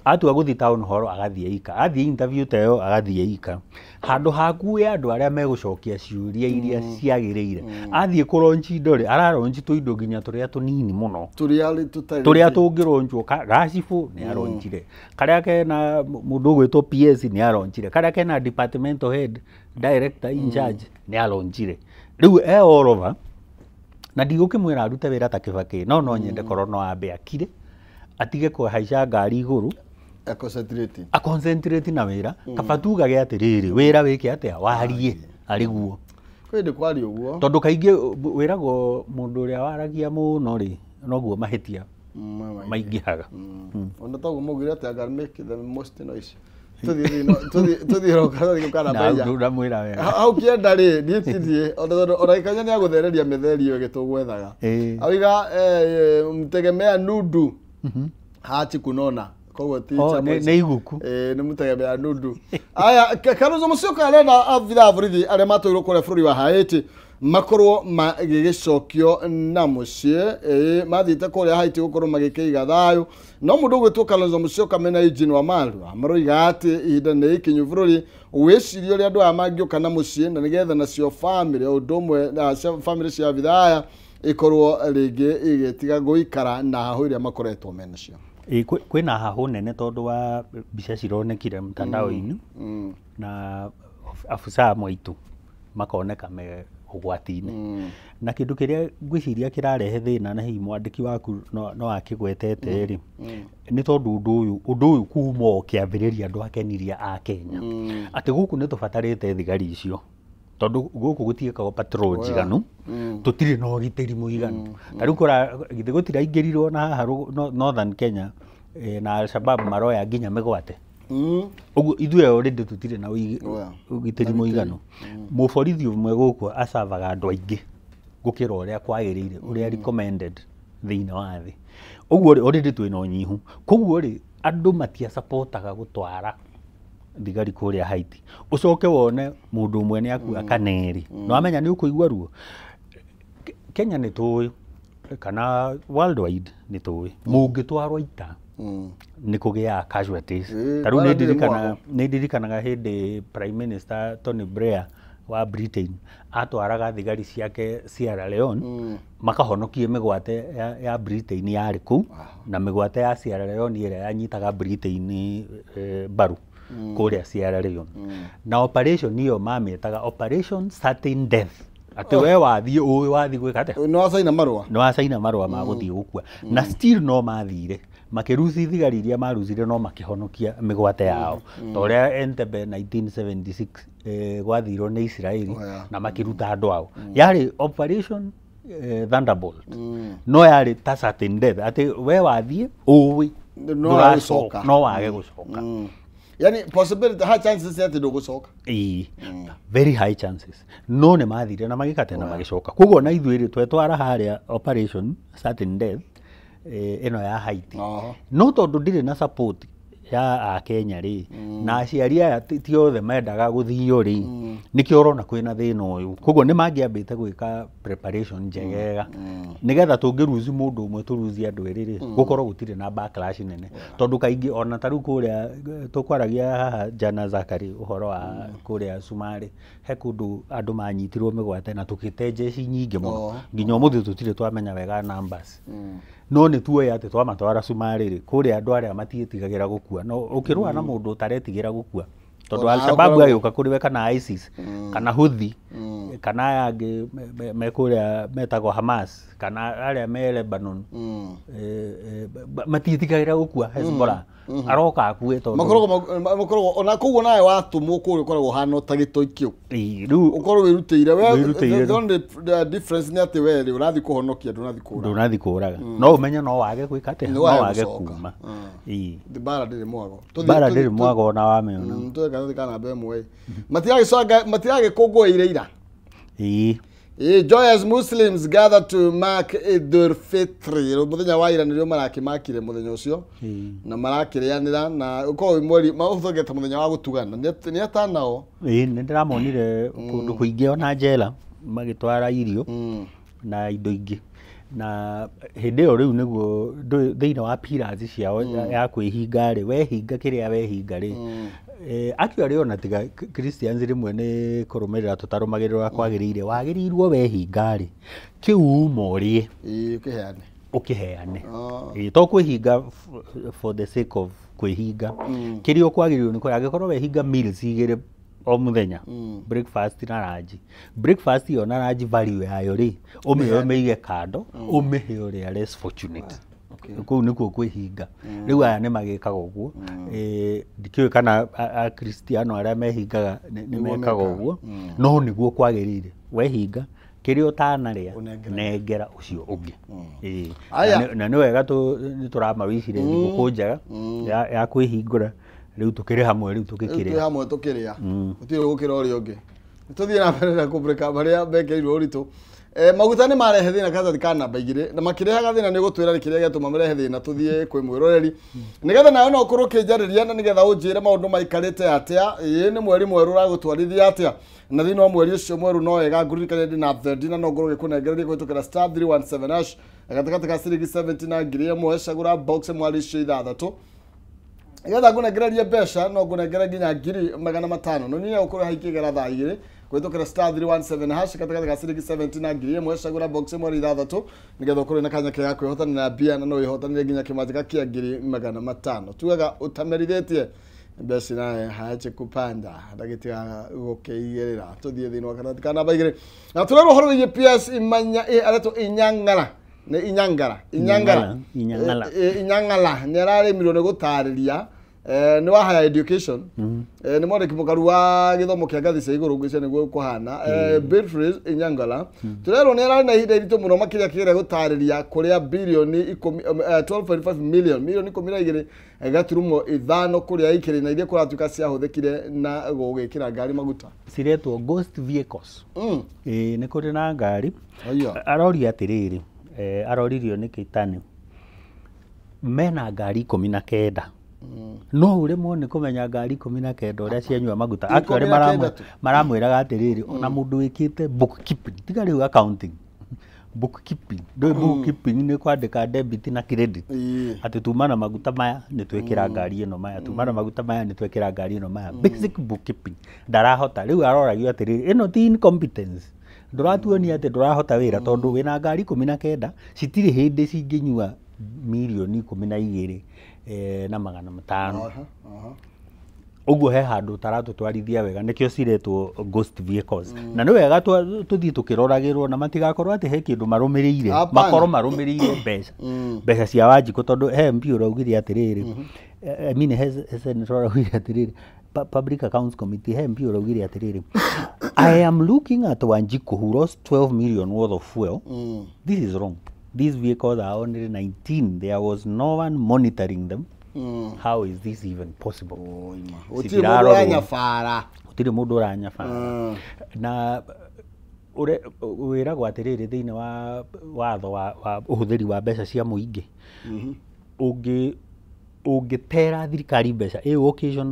Atua gũthiĩ town hall agathiĩ ika, athiĩ interview ta ĩyo agathiĩ ika, handũ hakuĩ andũ arĩa megũcokia ciũria iria ciagĩrĩire. Athiĩ kũronchi indo rĩ, araronchi tũindo nginya tũrĩa tũnini mũno, tũrĩa tũngĩronchwo. Gacibũ nĩ aronchire, karĩa kena mũndũ ũgwĩtwo PS nĩ aronchire, karĩa kena departmental head director in charge nĩ aronchire. Rĩu e all over. Na ndigũkĩmwĩra arute wĩra ta Kĩbakĩ, no nyende korwo no ambe akire, atige kũhaica ngari igũrũ, a concentrate na wĩra. Kaba tugage atĩrĩrĩ, wĩra wĩke atĩa, warie arĩ guo. Kwĩ kwaria ũguo, tondũ kaingĩ wĩragwo mũndũ ũrĩa waragia mũno rĩ, noguo mahĩtia maingĩhaga. Ona toguo maugire atĩ anga make the most noise. Tũthiĩ roka hau kĩenda rĩ, niĩ tithiĩ ona gĩkanya nĩ agũthereria mĩtheri ĩyo ĩgĩtũgwethaga. Auga mtegemea nundu hachi kunona, koguo ti nĩ iguku, nĩ mtegemea nundu. Aya, Kalonzo Musyoka arenda abithaa a borithi arĩa matũirwo kũrĩa bũrũri wa Haiti makorwo magĩgĩcokio na mũciĩ. Mathiĩte kũrĩa Haiti gũkorwo magĩkĩiga thayũ, no mũndũ ũgwĩtwo Kalonzo Musyoka mena Eugene Wamalwa maroiga atĩ ihinda nĩ ikinyu bũrũri wĩcirie ũrĩa andũ aya mangĩũka na mũciĩ, na nĩgetha nacio bamĩrĩ o ũndũ ũmwe na bamĩrĩ cia abithaa aya ikorwo rĩngĩ igĩtiga gũikara na hahũ iria makoretwo menacio. Kwĩna hahũ nene tondũ wa mbica cironekire mtandao-inĩ na abusaa mwaitũ makoneka me ũgwati-inĩ. Na kĩndũ kĩrĩa ngwĩciria kĩrarehe thĩna, na hihi mwandĩki waku no akĩgwetete rĩ, nĩ tondũ ũndũ ũyũ kuma o kĩambĩrĩria ndwakenirie Akenya, atĩ gũkũ nĩ tũbatarĩte thigari icio, tondũ gũkũ gũtiĩkagwo patrol njiganu, tũtirĩ na ũgitĩri mũiganu. Ta rĩu githĩ gũtiraingĩrirwo na haha Northern Kenya na Al-Shabaab maroya nginya mĩgwate. Ũguo ithuĩ already tũtirĩ na ũgitĩri mũiganu. Mũborithi ũmwe gũkũ acavaga andũ aingĩ gũkĩra ũrĩa kwagĩrĩire, ũrĩa recommended thĩinĩ wa thĩ. Ũguo rĩ, already twĩna ũnyihu. Koguo rĩ, andũ matiasapotaga gũtwara thigari kũrĩa Haiti. Ũcoke wone mũndũ ũmwe nĩ akua kana erĩ, nĩ wamenya nĩ ũkũigua ruo. Kenya nĩ tũĩ, kana worldwide nĩ tũĩ, mũngĩtwarwo ita nĩ kũgĩaga casualties. Ta rĩu nĩ ndirikanaga hĩndĩ Prime Minister Tony Blair wa Britain atwaraga thigari ciake Sierra Leone, makahonokie mĩgwate ya Britain yarĩ kũu, na mĩgwate ya Sierra Leone ĩrĩa yanyitaga Britain mbaru kũrĩa Sierra Leone. Na operation ĩyo mamĩtaga Operation Certain Death. Atĩ we wathiĩ ũĩ wathiĩ gwĩka atĩa? Nĩ wacaina marũa? Nĩ wacaina marũa ma gũthiĩ gũkua. Na still no mathire makĩruci thigari iria marucire, no makĩhonokia mĩgwate yao. Ta ũrĩa Entebbe 1976 gwathirwo nĩ Israeli na makĩruta andũ ao. Yarĩ Operation Thunderbolt. No yarĩ ta certain death, atĩ we wathiĩ ũĩ no wage gũcoka. Yani possibility, high chances atĩ ndũgũcoka. Ĩĩ, very high chances. No nĩ mathire na magĩkate na magĩcoka. Koguo na ithuĩ rĩ, twetwara harĩa Operation Certain Death ĩno ya Haiti. No tondũ ndirĩ na support ya akenya rĩ na aciari aya ti othe mendaga gũthio rĩ, nĩkĩo ũrona kwĩna thĩna ũyũ. Koguo nĩ mangĩambĩte gwĩka preparation njegega nĩgetha tũngĩruzi mũndũ ũmwe tũruzi andũ erĩ rĩ, gũkorwo gũtirĩ na backlash nene. Tondũ kaingĩ ona ta rĩu kũrĩa tũkwaragia haha jana Zakari ũhoro wa kũrĩa Cumarĩ, he kũndũ andũ manyitirwo mĩgwate na tũgĩte jeshi nyingĩ mũno, nginya ũmũthĩ tũtirĩ twamenya wega numbers. No nĩ tuoĩ atĩ twamatwara Cumarĩ rĩ, kũrĩa andũ arĩa matiĩtigagĩra gũkua, no ũkĩrũa na mũndũ ũtaretigĩra gũkua, tondũ Al-Shabaab agĩũka kũrĩ we kana ISIS kana Houthi kana aya angĩ me kũrĩa metagwo Hamas kana arĩa me Lebanon, matiĩtigagĩra gũkua. Hezbollah aroka akue tondũ makoragwo ona koguo nawe watũmwo kũrĩa ũkoragwo ũhana ta gĩtoi kĩu, rĩu ũkorwo wĩrutĩire we. Wĩrutĩire. The only difference nĩ atĩ we rĩ ũrathiĩ kũhonokia, ndũrathiĩ kũraga. Ndũrathiĩ kũraga, no ũmenye no wage gwĩka atĩa, Nĩ no wage wage gũcoka. kuma. Mbara ndĩrĩ mwago. Mbara ndĩrĩ mwago ona wamĩona. Tũe gathĩ ka namba ĩmwe matiragĩcanga matiragĩkũngũĩire ira. Joyous Muslims gather to mark Eid Fitri. Mũthenya wa ira nĩrĩo marakĩmakire mũthenya ũcio na marakĩrĩanĩra na ũkorwo wĩ mweri maũthongete mũthenya wa gũtugana nĩ atanao. Ĩĩ, nĩ ndĩramonire kũndũ kũingĩ ona njela magĩtwara irio na indo ingĩ, na hĩndĩ ĩyo rĩu nĩguo thĩinĩ wa pillars ciao ya kwĩhinga rĩ, wehinga kĩrĩa wehinga rĩ, actually ona tiga Christians rĩmwe nĩ kũrũmĩrĩra tũtarũmagĩrĩra kwagĩrĩire, wagĩrĩirwo wehinga rĩ, kĩu uma ũrĩe ũkĩheane, ũkĩheane. To kwĩhinga for the sake of kwĩhinga, kĩrĩa ũkwagĩrĩirwo nĩ kũrĩa, angĩkorwo wehinga meals igĩrĩ o mũthenya, breakfast na lunch, breakfast ĩyo na lunch value yayo rĩ, ũmĩoe ũmĩige kando, ũmĩhe ũrĩa less fortunate. Kũu nĩkuo kwĩhinga. Rĩu aya nĩ magĩkaga ũguo. Ndikĩũĩ kana akristiano arĩa mehingaga nĩ mekaga ũguo, no nĩguo kwagĩrĩire. Wehinga kĩrĩa ũtanarĩa, nengera ũcio ũngĩ. Na nĩ wega nĩ tũramawicire thigũkũ njega ya kwĩhingũra. Rĩu tũkĩrĩ hamwe, rĩu tũgĩkĩrĩa twĩ hamwe tũkĩrĩa, gũtirĩ gũkĩra ũrĩa ũngĩ. Tũthiĩ na mbere na kũbreka marĩa mekĩrirwo ũritũ. Maguta nĩ marehe thĩna karatathi ka namba igĩrĩ, na makĩrehaga thĩna nĩ ũgũtwĩra nĩ kĩrĩa gĩatũma marehe thĩna. Tũthiĩ kwĩ mwĩroreri nĩgetha nawe no ũkorwo ũkĩnjarĩria na nĩgetha ũnjĩre maũndũ maikarĩte atĩa. Ĩĩ nĩ mweri mwerũ ũragũtwarithia atĩa, na thĩinĩ wa mweri ũcio mwerũ no wega ngũririkane ndĩ na thendi na no ngorwo ngĩkũnengereria kũhĩtũkĩra star 317 hash gatagatĩ ka ciringi 70 na 1000. Cagũra box mwari icio ithathatũ nĩgetha ngũnengererie mbeca, no ngũnengere nginya 500,000. No niĩ gũkorwo haikĩgera thaa igĩrĩ kũhĩtũkĩra star 317 hash gatagatĩ ka ciringi 70 na 1000. Cagũra box mweri ithathatũ nĩgetha ũkorwo na kanya kega kwĩhotanĩra mbia, na no wĩhotanĩre nginya kĩmanjĩka kĩa 500,000. Tugaga ũtamerithĩtie mbeca naye hache kupanda ndagĩtigaga gũkĩigĩrĩra. Tũthiĩ thĩinĩ wa karatathi ka namba igĩrĩ na tũrerwo ũhoro wĩgiĩ PS Imanya aretwo Inyang'ara, nĩ Inyangara, Inyangara, Inyang'ala, Inyang'ala nĩ ararĩmirwo nĩ gũtarĩria nĩ wa higher education, nĩ mwandĩki mũkaru wa gĩthomo kĩa ngathĩ cia igũrũ, ngwĩciria nĩguo kũhana. Beatrice Inyangala tũrerwo nĩ ararĩ na ihinda iritũ mũno makĩria akĩgeria gũtarĩria kũrĩa bilioni 12.5 million, milioni 12.5 kũrĩa ikĩrĩ na iria kũratuĩka ciahũthĩkire na gũgĩkĩra ngari maguta ciretwo ghost vehicles. Nĩ kũrĩ na ngari aroria atĩrĩrĩ, aroririo nĩ Kĩtani mena ngari 19, no ũremwo nĩ kũmenya ngari 19 ũrĩa cianyua maguta. Actually maramwĩraga atĩrĩrĩ, ona mũndũ wĩkĩte bookkeeping, tiga rĩu accounting, bookkeeping, ndũĩ bookkeeping nĩ kwandĩka debit na credit, atĩ tuma na maguta maya nĩ twĩkĩra ngari ĩno maya, tuma na maguta maya nĩ twĩkĩra ngari ĩno maya, basic bookkeeping ndarahota. Rĩu aroragio atĩrĩrĩ, ĩno ti incompetence, ndũratuonia atĩ ndũrahota wĩra, tondũ wĩna ngari 19 citirĩ hĩndĩ cingĩnyua milioni 12 na 500. Ũguo he handũ ũtaratũtwarithia wega, nĩkĩo ciretwo ghost vehicles. Na nĩ wega tũthiĩ tũkĩroragĩrwo na matigakorwo atĩ he kĩndũ marũmĩrĩire, makorwo marũmĩrĩire mbeca mbeca cia Wanjikũ, tondũ he MP ũraugire atĩrĩrĩ, I mean he senator ũraugire atĩrĩrĩ, Public Accounts Committee, he MP ũraugire atĩrĩrĩ, I am looking at Wanjikũ who lost 12 million worth of fuel. This is wrong. These vehicles are only 19. There was no one monitoring them. How is this even possible? Gũtirĩ mũndũ ũranyabara. Gũtirĩ mũndũ ũranyabara. Na wĩragwo atĩrĩrĩ thĩinĩ wa watho wa ũhũthĩri wa mbeca cia mũingĩ, Ũngĩtera thirikari mbeca ĩ occasion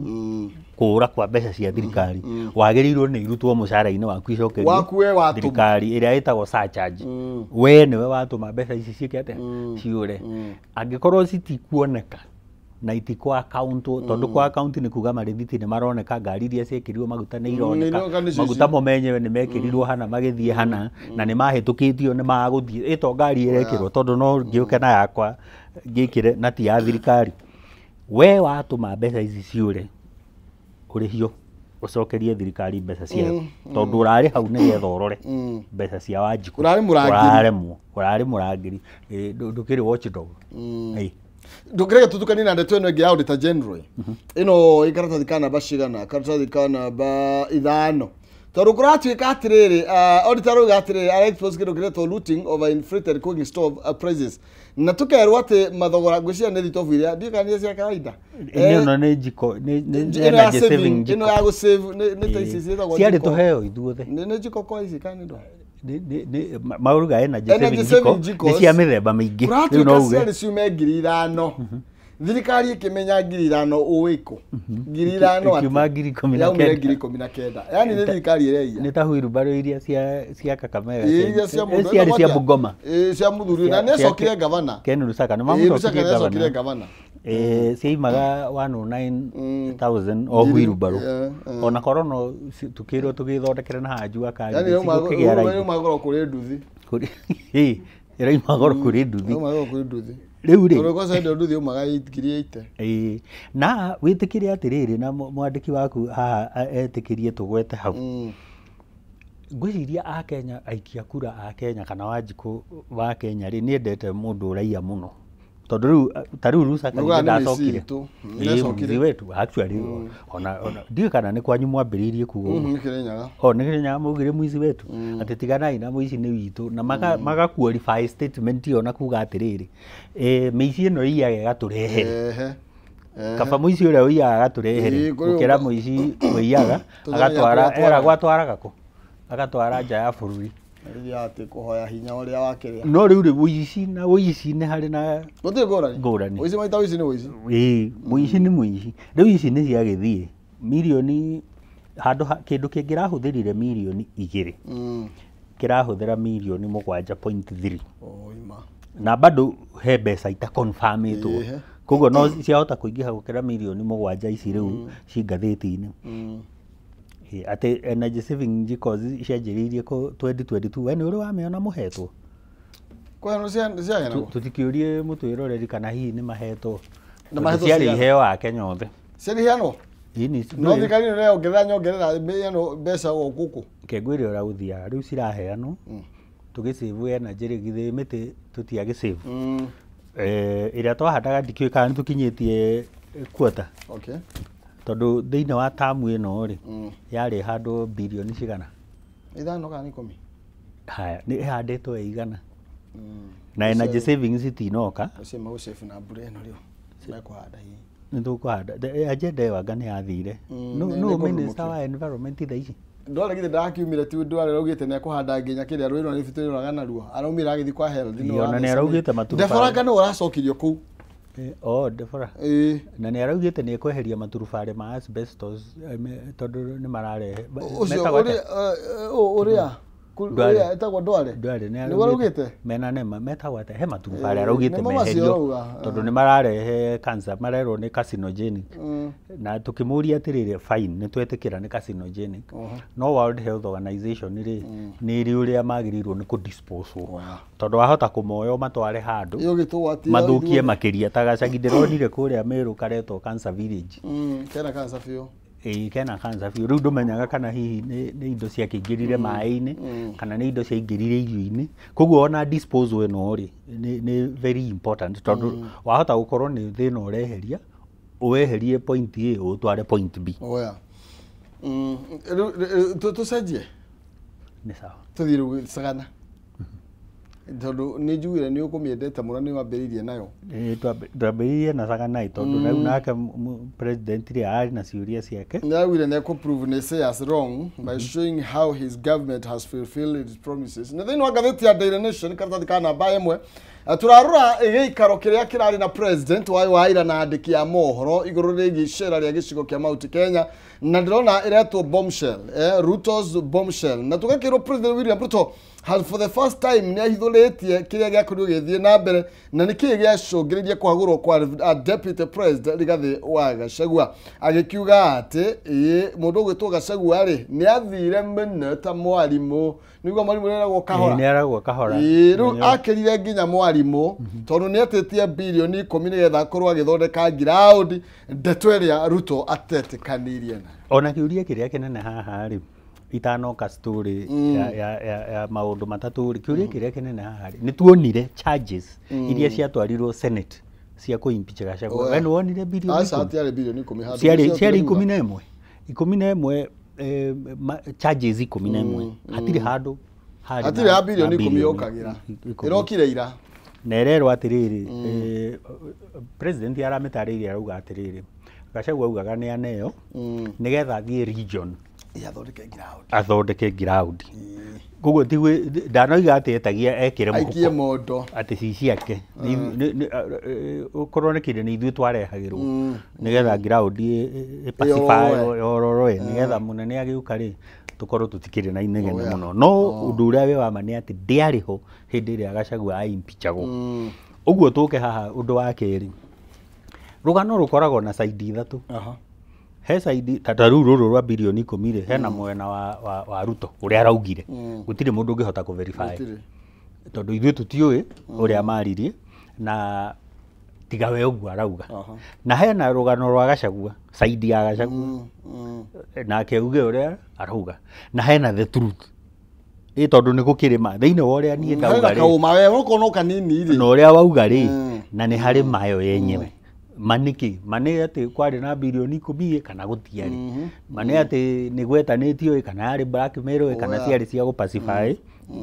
kũra kwa mbeca cia thirikari, wagĩrĩirwo nĩ irutwo mũcara-inĩ waku icokerio Waku we watũma. Thirikari ĩrĩa ĩtagwo surcharge. We nĩwe watũma mbeca ici ciĩke atĩa, ciũre. Angĩkorwo citikuoneka na itikwa account, tondũ kwa account nĩ kuga marĩthiti nĩ maroneka, ngari iria ciĩkĩrirwo maguta nĩ ironeka, ironeka nĩcio maguta ici. Mo menyewe nĩ mekĩrirwo hana magĩthiĩ hana na nĩ mahĩtũkĩtio nĩ magũthiĩ ĩto ngari ĩrekĩrwo, tondũ no ngĩũke na yakwa ngĩkĩre na ti ya thirikari. We watũma mbeca ici ciũre, ũrĩhio ũcokerie thirikari mbeca ciayo, tondũ ũrarĩ hau nĩgetha ũrore mbeca cia Wanjikũ. Ũrarĩ mũrangĩri. Ũraremwo, ũrarĩ mũrangĩri. Ndũkĩrĩ watchdog. Ĩ. Ndũngĩreke tũtukanie na ndeto ĩno ĩngĩ ya Auditor General ĩno ĩ karatathi ka namba cigana, karatathi ka namba 5, tondũ kũratuĩka atĩrĩrĩ, auditor arauga atĩrĩrĩ, ara expose kĩndũ kĩretwo looting over inflated cooking stove prices, na tũkerwo atĩ mathogora ngwĩciria nĩ thitobu iria ndiũĩ kana nĩ cia kawaida. Ĩno nĩ jiko, nĩ Ĩno ya energy saving saving, ĩno jiko. Ya gũsave nĩ ta ici ciĩtagwo Ciarĩ jiko. tũheo ithuothe. Nĩ jiko kwa ici kana nĩ ndwa Mauruga energy Energy saving jiko saving jikos. nĩ cia mĩthemba mĩingĩ. Rĩu no Kũratuĩka uge ciarĩ ciume 5,000, thirikari ĩkĩmenya 5,000 ũĩkũ 5,000 atĩ? Ikiuma 19,000. Yaumire 19,000, yani nĩ thirikari ĩraiya. Nĩ ta huirubarũ iria cia Kakamega. Ĩ, iria cia mũndũ Ciarĩ cia Bungoma. Ĩ, cia mũthuri na nĩ acokire gavana. Ken Lusaka nĩ Ĩ, Lusaka mamũcokirie nĩ acokire gavana. Gavana. Ciaimaga 109,000 o huirubarũ. Ona korwo no tukĩrwo tũgĩthondekere na haha jua kali Yani cigũkĩgĩa raithi. yauma goro kũrĩ nduthi. Ĩraima goro kũrĩ nduthi. Yauma goro kũrĩ nduthi. Rĩu rĩ Tondũ kwanza ndo nduthi yaumaga 8,080. Ĩĩ, na wĩtĩkĩre atĩrĩrĩ, na mwandĩki waku haha etĩkĩrie tũgwete hau, ngwĩciria a Kenya, aikia kura a Kenya kana Wanjikũ wa Kenya rĩ, nĩendete mũndũ ũraiya mũno, tondũ rĩu ta rĩu Lusaka Nĩugaga ningĩ nĩ ndacokire. mĩciĩ itũ. Ĩĩ, Nĩacokire. mũciĩ wetu actually, ona ndiũĩ kana nĩ kwanyu mwambĩrĩirie kuga ũguo. Nĩ Kĩrĩnyaga. O nĩ Kĩrĩnyaga maugire mũici wetu, atĩ tiganai na mũici nĩ witũ, na maka qualify statement ĩyo na kuga atĩrĩrĩ, mĩici ĩno ĩiyaga ĩgatũrehere. Ehe. Ehe. Kaba mũici ũrĩa ũiyaga agatũrehere Ĩĩ, kũrĩ gũkĩra mũici ũiyaga Tũthamenya agatwara kũrĩa atwaraga. eragwo atwaraga kũ, agatwara nja ya bũrũri. Rĩrĩa atĩ kũhoya hinya ũrĩa wakĩrĩa. No rĩu rĩ, ũici na ũici nĩ harĩ na Gũtirĩ ngũrani. Ngũrani. Ũici maita ũici nĩ ũici. Ĩĩ, mũici nĩ mũici. Rĩu ici nĩ ciagĩthiĩ mirioni handũ kĩndũ kĩngĩrahũthĩrire mirioni 2 kĩrahũthĩra mirioni 7.3. Oima. Na bado he mbeca itaconfirmĩtwo. Koguo no ciahota kũingĩha gũkĩra mirioni 7 ici rĩu ci ngathĩti-inĩ. Ĩ, atĩ energy saving jiko cianjĩrĩirie kũ 2022. We nĩ ũrĩ wamĩona mũhetwo? Kwa ciaheanagwo. Tũtikĩũrie mũtwĩroreri kana hihi nĩ mahetwo. Na Tondũ mahetwo ciarĩ cigana? iheo a Kenya othe. Ciaheanwo. Ĩ, nĩ- No thirikari nĩ yongerera nyongerera ĩno mbeca o gũkũ. Kengwĩre ũrĩa gũthiaga rĩu ciraheanwo tũgĩcĩvu energy rĩ, githĩ mĩtĩ tũtiagĩcĩvu? Ĩrĩa twahandaga ndikĩũĩ kana nĩ tũkinyĩtie quarter. Okay. Tondũ thĩinĩ wa tamu ĩno rĩ, yarĩ handũ birioni cigana? 5 kana 10. Haya, nĩ ĩhandĩtwo ĩ igana na energy savings itinoka. Ũcio magũcĩbu na mbura ĩno rĩu. Mekũhanda hihi. Nĩ tũkũhanda. Agenda ĩyo anga nĩ yathire. Nĩ No minister kũrurumũkio. wa environment thaa ici? Ndware githĩ ndarakiumire ti ndware araugĩte nĩ ekũhanda nginya kĩrĩa rũĩ rwa Rift rũraga naruo. Araumire agĩthiĩ kwa health. Ĩ, ona nĩ araugĩte maturubarĩ. Deborah nĩ ũracokirio kũu. Oh, Deborah. Ĩ. Na nĩ araugĩte nĩ ekweheria maturubarĩ ma asbestos, tondũ nĩ mararehe Ũcio metagwo ũrĩa atĩa? Ũrĩa Ndware. ũrĩa etagwo Ndware. Ndware nĩ Nĩguo araugĩte? Mena nema metagwo atĩa? He maturubarĩ Ĩ, araugĩte nĩmo macio meherio arauga, tondũ nĩ mararehe cancer, marerwo nĩ carcinogenic. Na tũkĩmũria atĩrĩrĩ, fine, nĩ twetĩkĩra nĩ carcinogenic, no World Health Organization rĩ, nĩ ĩrĩ ũrĩa magĩrĩirwo nĩ kũdispose, tondũ wahota kũmoya ũmatware handũ Ĩyo gĩtũgwo atĩ mathũkie makĩria, ta gacagi ndĩronire kũrĩa Meru karetwo Cancer Village. Kena cancer biũ. Ĩĩ, kena cancer biũ. Rĩu ndũmenyaga kana hihi nĩ indo ciakĩingĩrire maĩ-inĩ kana nĩ indo ciaingĩrire irio-inĩ. Koguo ona disposal ĩno rĩ, nĩ very important, tondũ wahota gũkorwo nĩ thĩna ũreheria, ũweherie point A ũtware point B. Oya. Rĩu tũcenjie. Nĩ sawa. Tũthiĩ rĩu Sagana. Tondũ nĩ njugire nĩ ũkũmĩendete mũno, nĩ wambĩrĩirie nayo. Ĩĩ, twambĩrĩirie na Saganai tondũ rĩu nake president rĩ arĩ na ciũria ciake. Nĩ araugire nĩ ekũ-prove naysayers wrong by showing how his government has fulfilled its promises. Na thĩinĩ wa ngathĩti ya Daily Nation karatathi ka namba 1, Turarora gĩikaro kĩrĩa kĩrarĩ na president wa ira na andĩki a mohoro igũrũ rĩgiĩ icera rĩa gĩcigo kĩa Mount Kenya, na ndĩrona ĩretwo bombshell, Ruto's bombshell, na tũgakĩrwo President William Ruto has for the first time nĩ ahithũrĩtie kĩrĩa gĩakorirwo gĩgĩthiĩ na mbere na nĩkĩĩ gĩacũngĩrĩirie kũhagũrwo kwa Deputy President Rigathĩ wa Gachagua, agĩkiuga atĩ ĩĩ mũndũ ũgwĩtwo Gachagua rĩ nĩ athire mũno ta mwarimũ, nĩguo mwarimũ ũrĩa kahora, nĩ aragwo kahora, rĩu akĩrire nginya mwarimũ tondũ nĩ atĩtie bilioni 10 nĩgetha akorwo agĩthondeka ground, ndeto ĩrĩa Ruto atetĩkanĩirie nayo. Ona kĩũria kĩrĩa kĩnene haha rĩ itanoka story ya maũndũ matatũ rĩ, kĩũria kĩrĩa kĩnene haha rĩ nĩ tuonire charges iria ciatwarirwo Senate cia kũ-impeach Gachagua. We nĩ wonire bilioni Aca, hatiarĩ bilioni 10 handũ ciarĩ 11 11, charges 11, hatirĩ handũ hatirĩ ha bilioni 10 yokagĩra, ĩrokire ira na ĩrerwo atĩrĩrĩ, president aramĩtarĩirie arauga atĩrĩrĩ Gachagua augaga nĩ aneo nĩgetha athiĩ region athondeke ground, koguo ti ndanoiga atĩ etagia ekĩre aikie mondo atĩ ci ciake ũkorwo nĩ kĩndũ nĩ ithuĩ twarehagĩrwo nĩgetha ground ĩpacify yororoe nĩgetha mũnene agĩũka rĩ tũkorwo tũtikĩrĩ na inegene mũno. No ũndũ ũrĩa wĩ wa ma nĩ atĩ ndĩarĩ ho hĩndĩ ĩrĩa Gachagua aimpeachagwo. Ũguo tũke haha ũndũ wa kerĩ, rũgano rũkoragwo na side ithatũ. He side ta rĩu rũrũ rwa bilioni 10 rĩ, hena mwena wa Ruto ũrĩa araugire gũtirĩ mũndũ ũngĩhota kũ verify tondũ ithuĩ tũtiũĩ ũrĩa maririe na tiga we ũguo arauga. Na hena rũgano rwa Gachagua, side ya Gachagua nake auge ũrĩa arauga, na hena the truth ĩ tondũ nĩ gũkĩrĩ ma thĩinĩ wa ũrĩa niĩ ndauga rĩ na ũrĩa wauga rĩ, na nĩ harĩ mayo yenyewe. Manĩkĩ manĩ atĩ kwarĩ na bilioni 10 kana gũtiarĩ, manĩ atĩ nĩ gwetanĩtio kana yarĩ blackmail kana ciarĩ cia gũpacify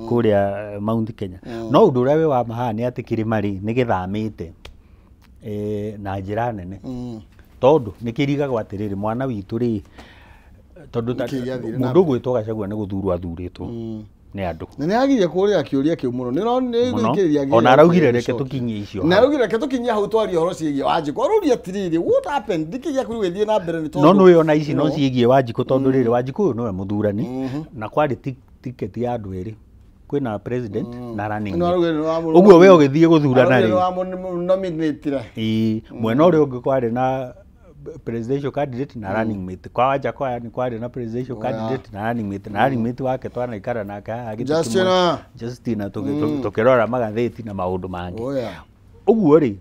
kũrĩa Mount Kenya. No ũndũ ũrĩa wĩ wa ma haha nĩ atĩ kĩrĩma rĩ nĩ gĩthamĩte na njĩra nene, tondũ nĩ kĩrigagwo atĩrĩrĩ mwana witũ rĩ, tondũ mũndũ ũgwĩtwo Gachagua nĩ gũthurwo athurĩtwo nĩ andũ, na nĩ agirie kũrĩa kĩũria kĩu mũno, nĩ gũthikĩrĩria ona araugire reke tũkinyie icio, na araugire reke tũkinyie hau twarie ũhoro ciĩgiĩ Wanjikũ, arauria atĩrĩrĩ what happened, nĩkĩ gĩakorirwo gĩgĩthiĩ na mbere nĩ tondũ no nĩwe ona ici no ciĩgiĩ Wanjikũ, tondũ rĩrĩ Wanjikũ ũyũ nĩwe mũthurani na kwarĩ tiketi ya andũ erĩ, kwĩna president na running mate, ũguo we ũgĩthiĩ gũthurana rĩ mwena ũrĩa ũngĩ kwarĩ na presidential candidate na running mate, kwa Wajackoya nĩ kwarĩ na presidential candidate na running mate, na running mate wake twanaikara nake haha Justina tũkĩrora magathĩti na maũndũ mangĩ. Ũguo rĩ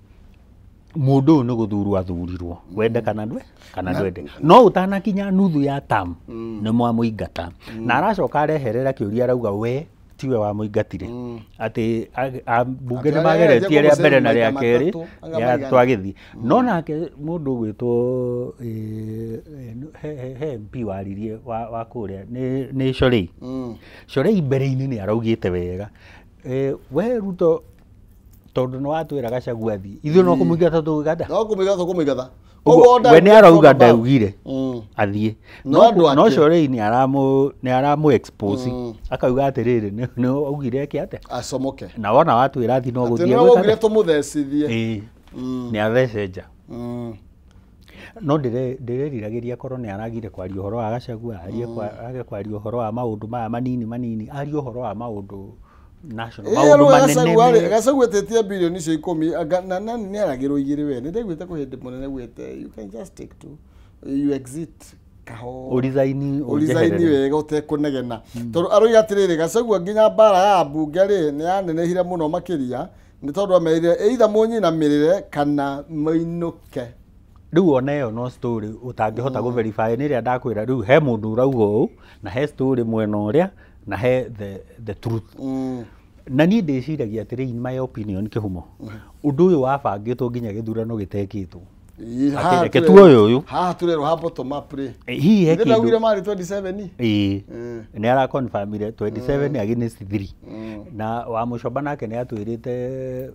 mũndũ ũyũ nĩ gũthurwo athurirwo wende kana ndwe kana ndwende, no ũtanakinya nuthu ya term nĩ mwamũingata, na aracoka areherera kĩũria arauga we tiwe wamũingatire, atĩ ambunge nĩ mageretie rĩa mbere na rĩa kerĩ twagĩthiĩ. No nake mũndũ ũgwĩtwo he MP waririe wa kũrĩa nĩ Shorei, Shorei mbere-inĩ nĩ araugĩte wega we Ruto tondũ nĩ watwĩra Gachagua athiĩ ithuĩ no kũmũingata tũgũingata, no kũmũingata tũkũmũingata, we nĩ arauga ndaugire athiĩ, no Shorei nĩ aramũ expose akauga atĩrĩrĩ nĩ augire eke atĩa acomoke, na wona watwĩra athiĩ no gũthiĩ atĩ no augire tũmũthecithie, nĩ athece nja. No ndĩreriragĩria korwo nĩ aragire kwaria ũhoro wa Gachagua, age kwaria ũhoro wa maũndũ maya manini manini, arie ũhoro wa maũndũ national, maũndũ manene. Gachagua etĩtie bilioni icio 10 na nani nĩ aragĩrwo igĩrĩ, we nĩ ndaiguĩte kwĩ hĩndĩ mũnene gwĩte you can just take two, you exit kaho ũrizaini wega ũtekũnegena, tondũ aroiga atĩrĩrĩ Gachagua nginya mbara ya mbunge rĩ nĩ yanenehire mũno makĩria nĩ tondũ amerire either mũnyinamĩrĩre kana mũinũke. Rĩu ona ĩyo no story ũtangĩhota kũ verify, nĩ ĩrĩa ndakwĩra rĩu he mũndũ ũrauga ũũ na he story mwena ũrĩa na he the truth. Na niĩ ndĩciragia atĩrĩ in my opinion kĩhumo ũndũ ũyũ wabangĩtwo nginya gĩthurano gĩtekĩtwo, reke tuoye ũyũ haha tũrerwo ha bottom up rĩ, hihi he kĩndũ ndaugire marĩ 27, ĩĩ nĩ araconfirmire 27 against 3, na wa Mũcoba nake nĩ atwĩrĩte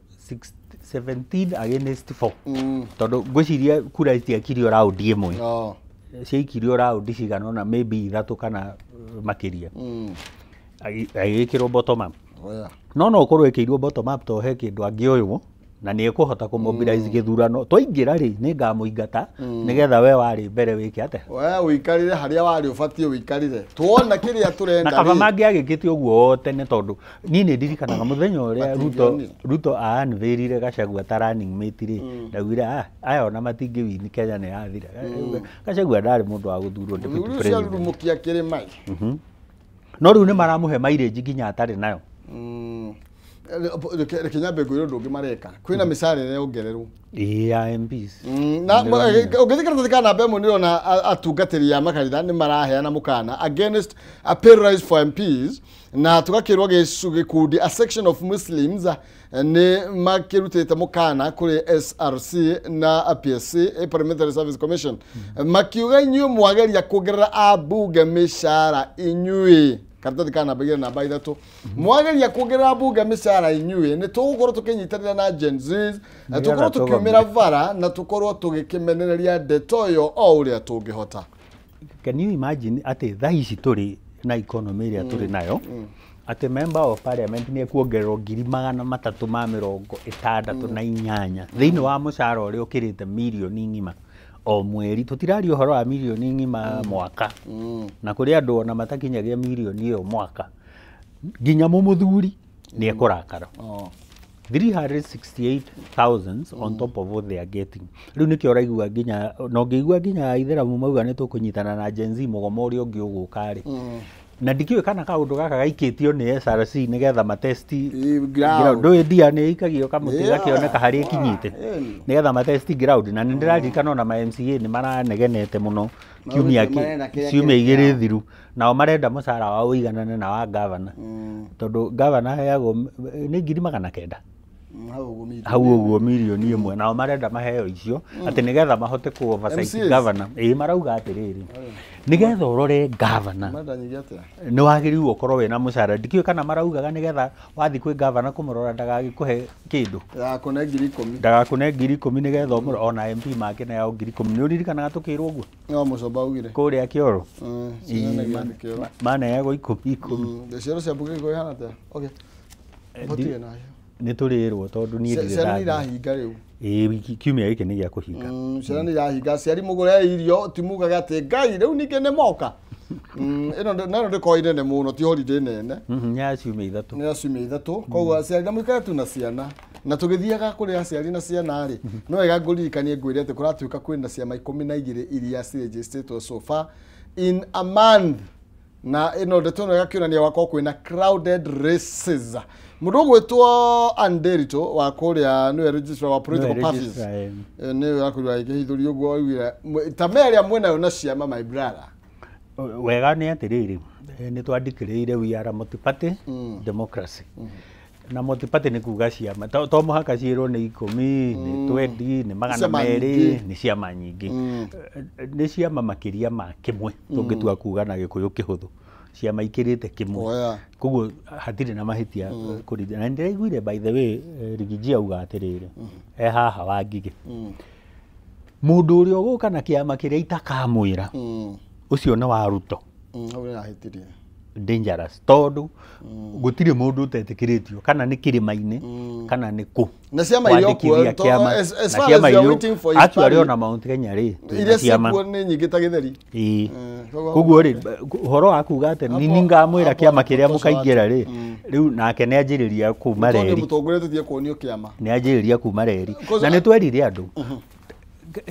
17 against 4, tondũ ngwĩciria kura citiakirio raundi ĩmwe, ciaikirio raundi cigana ũna maybe ithatũ kana makĩria, agĩkĩrwo bottom up. No no ũkorwo ĩkĩirwo bottom up to he kĩndũ angĩoywo na nĩ ekũhota kũmobilize gĩthurano twaingĩra rĩ nĩ ngamũingata nĩgetha we warĩ mbere wĩke atĩa we ũikarire harĩa warĩ ũbatiĩ ũikarire tuona kĩrĩa tũrenda na kaba mangĩagĩkĩte ũguo tene tondũ niĩ nĩ ndirikanaga mũthenya ũrĩa Ruto a-unveilire Gachagua ta running mate rĩ ndaugire aya ona matingĩwini Kenya nĩ yathira. Gachagua ndarĩ mũndũ wa gũthurwo deputy president. Ũcio kĩrĩma. No rĩu nĩ maramũhe mileage nginya atarĩ nayo. Reke nyambe ngwĩre ũndũ ũngĩ mareka kwĩna mĩcara ĩrĩa yongererwo ya MPs na ũngĩthiĩ karatathi ka namba ĩmwe nĩũrona atungatĩri a makanitha nĩ maraheana mũkana against a pay rise for MPs na tũgakĩrwo gĩkundi a section of Muslims nĩ makĩrutĩte mũkana kũrĩ SRC na PSC Parliamentary Service Commission makiuga inyuĩ mwageria kuongerera ambunge mĩcara inyuĩ karatathi ka namba 2 namba 3 mwageria kuongerera mbunge mĩcara inyuĩ nĩ tũgũkorwo tũkĩnyitanĩra na Gen Z na tũkorwo tũkiumĩra vara na tũkorwo tũgĩkĩmenereria ndeto ĩyo o ũrĩa tũngĩhota. Can you imagine atĩ thaa ici tũrĩ na economy ĩrĩa tũrĩ nayo atĩ member of parliament nĩ ekuongererwo 368 thĩinĩ wa mũcara ũrĩa ũkĩrĩte mirioni ng'ima o mweri. Tũtiraria ũhoro wa mirioni ng'ima mwaka na kũrĩ andũ ona matakinyagia mirioni ĩyo mwaka nginya mũmũthuri nĩ ekũrakara. 368,000 on top of what they are getting. Rĩu nĩkĩo ũraigua nginya na ũngĩigua nginya aithĩramu mauga nĩ tũkũnyitana na Gen Z mũgomo ũrĩa ũngĩ ũgũka rĩ na ndikĩũĩ kana kaũndũ gaka gaikĩtio nĩ SRC nĩgetha matesti ground ndũĩ ndia nĩ ĩikagio kamũtĩ gakĩoneka harĩa ĩkinyĩte nĩgetha matesti ground na nĩ ndĩraririkana ona ma MCA nĩ maranegenete mũno kiumia 2 thiru nao marenda mũcara wao ũiganane na wa gavana tondũ gavana aheagwo nĩ 900 hau ũguo mirioni ĩmwe nao marenda maheo icio atĩ nĩgetha mahote ku oversight governor. Ĩĩ marauga atĩrĩrĩ nĩgetha ũrore governor nĩ wagĩrĩirwo ũkorwo wĩna mũcara ndikĩũĩ kana maraugaga nĩgetha wathiĩ kwĩ governor kũmũrora ndagagĩkũhe kĩndũ ndagakũne 10,000 ndagakũne 10,000 nĩgetha ũmũrore ona MP makĩneo 10,000 nĩ ũririkanaga tũkĩrwo ũguo no mũcomba augire kũrĩa Kĩoro maneagwo 10,000 cioro cia mbunge ihana atĩa? Okay mũtige nayo nĩ tũrĩrwo tondũ niĩ ndirĩ ciana nĩ irahinga rĩu. Ĩĩ kiumia gĩkĩ nĩ gĩa kũhinga. Ciana nĩ irahinga aciari mũgũre irio ti mugaga atĩ Ngai rĩu ningĩ nĩ moka. Ĩno nayo ndĩkoragwo nene mũno ti holiday nene. Nĩ ya ciumia 3. Nĩ ya ciumia 3 koguo aciari na mũikare tu na ciana na tũgĩthiaga kũrĩ aciari na ciana rĩ no wega ngũririkanie ngwĩre atĩ kũratuĩka kwĩna ciama 12 iria cirĩnjĩstĩtwo so far in a month na ĩno ndeto ĩno ĩgakĩonania wakorwo kwĩna crowded races. Mũndũ ũgwĩtwo Anderito wa kũrĩa nĩwe registrar wa political parties nĩwe akorirwo agĩkĩhithũria ũguo augire ta merĩa mwĩnayo na ciama my brother. Wega nĩ atĩrĩrĩ nĩ twandĩkĩrĩire we are a multi-party democracy na multi-party nĩ kuga ciama to mũhaka ciĩrwo nĩ 10 nĩ 20 nĩ 200 nĩ ciama nyingĩ nĩ ciama makĩria ma kĩmwe tũngĩtua kuga na Gĩkũyũ kĩhũthũ ciama ikĩrĩte kĩmwe koguo hatirĩ na mahĩtia kũringana na nĩndĩraiguire by the way Rigiji auga atĩrĩrĩ e haha wa Ngigĩ mũndũ ũrĩa ũgũka na kĩama kĩrĩa itakamwĩra ũcio nĩ wa Ruto. Hau nĩarahĩtirie dangerous tondũ gũtirĩ mũndũ ũtetĩkĩrĩtio kana nĩ kĩrĩma-inĩ kana nĩ kũ na ciama iria kuo as far as you are waiting for his actually ona Mount Kenya rĩ iria ciĩkuo nĩ nyingĩ ta gĩtheri. Ĩĩ koguo rĩ ũhoro wa kuga atĩ nĩ ngamwĩra kĩama kĩrĩa mũkaingĩra rĩ rĩu nake nĩ anjĩrĩria kuma reri mũtongoria tũthiĩ kuonio kĩama nĩ anjĩrĩria kuma reri na nĩ twerire andũ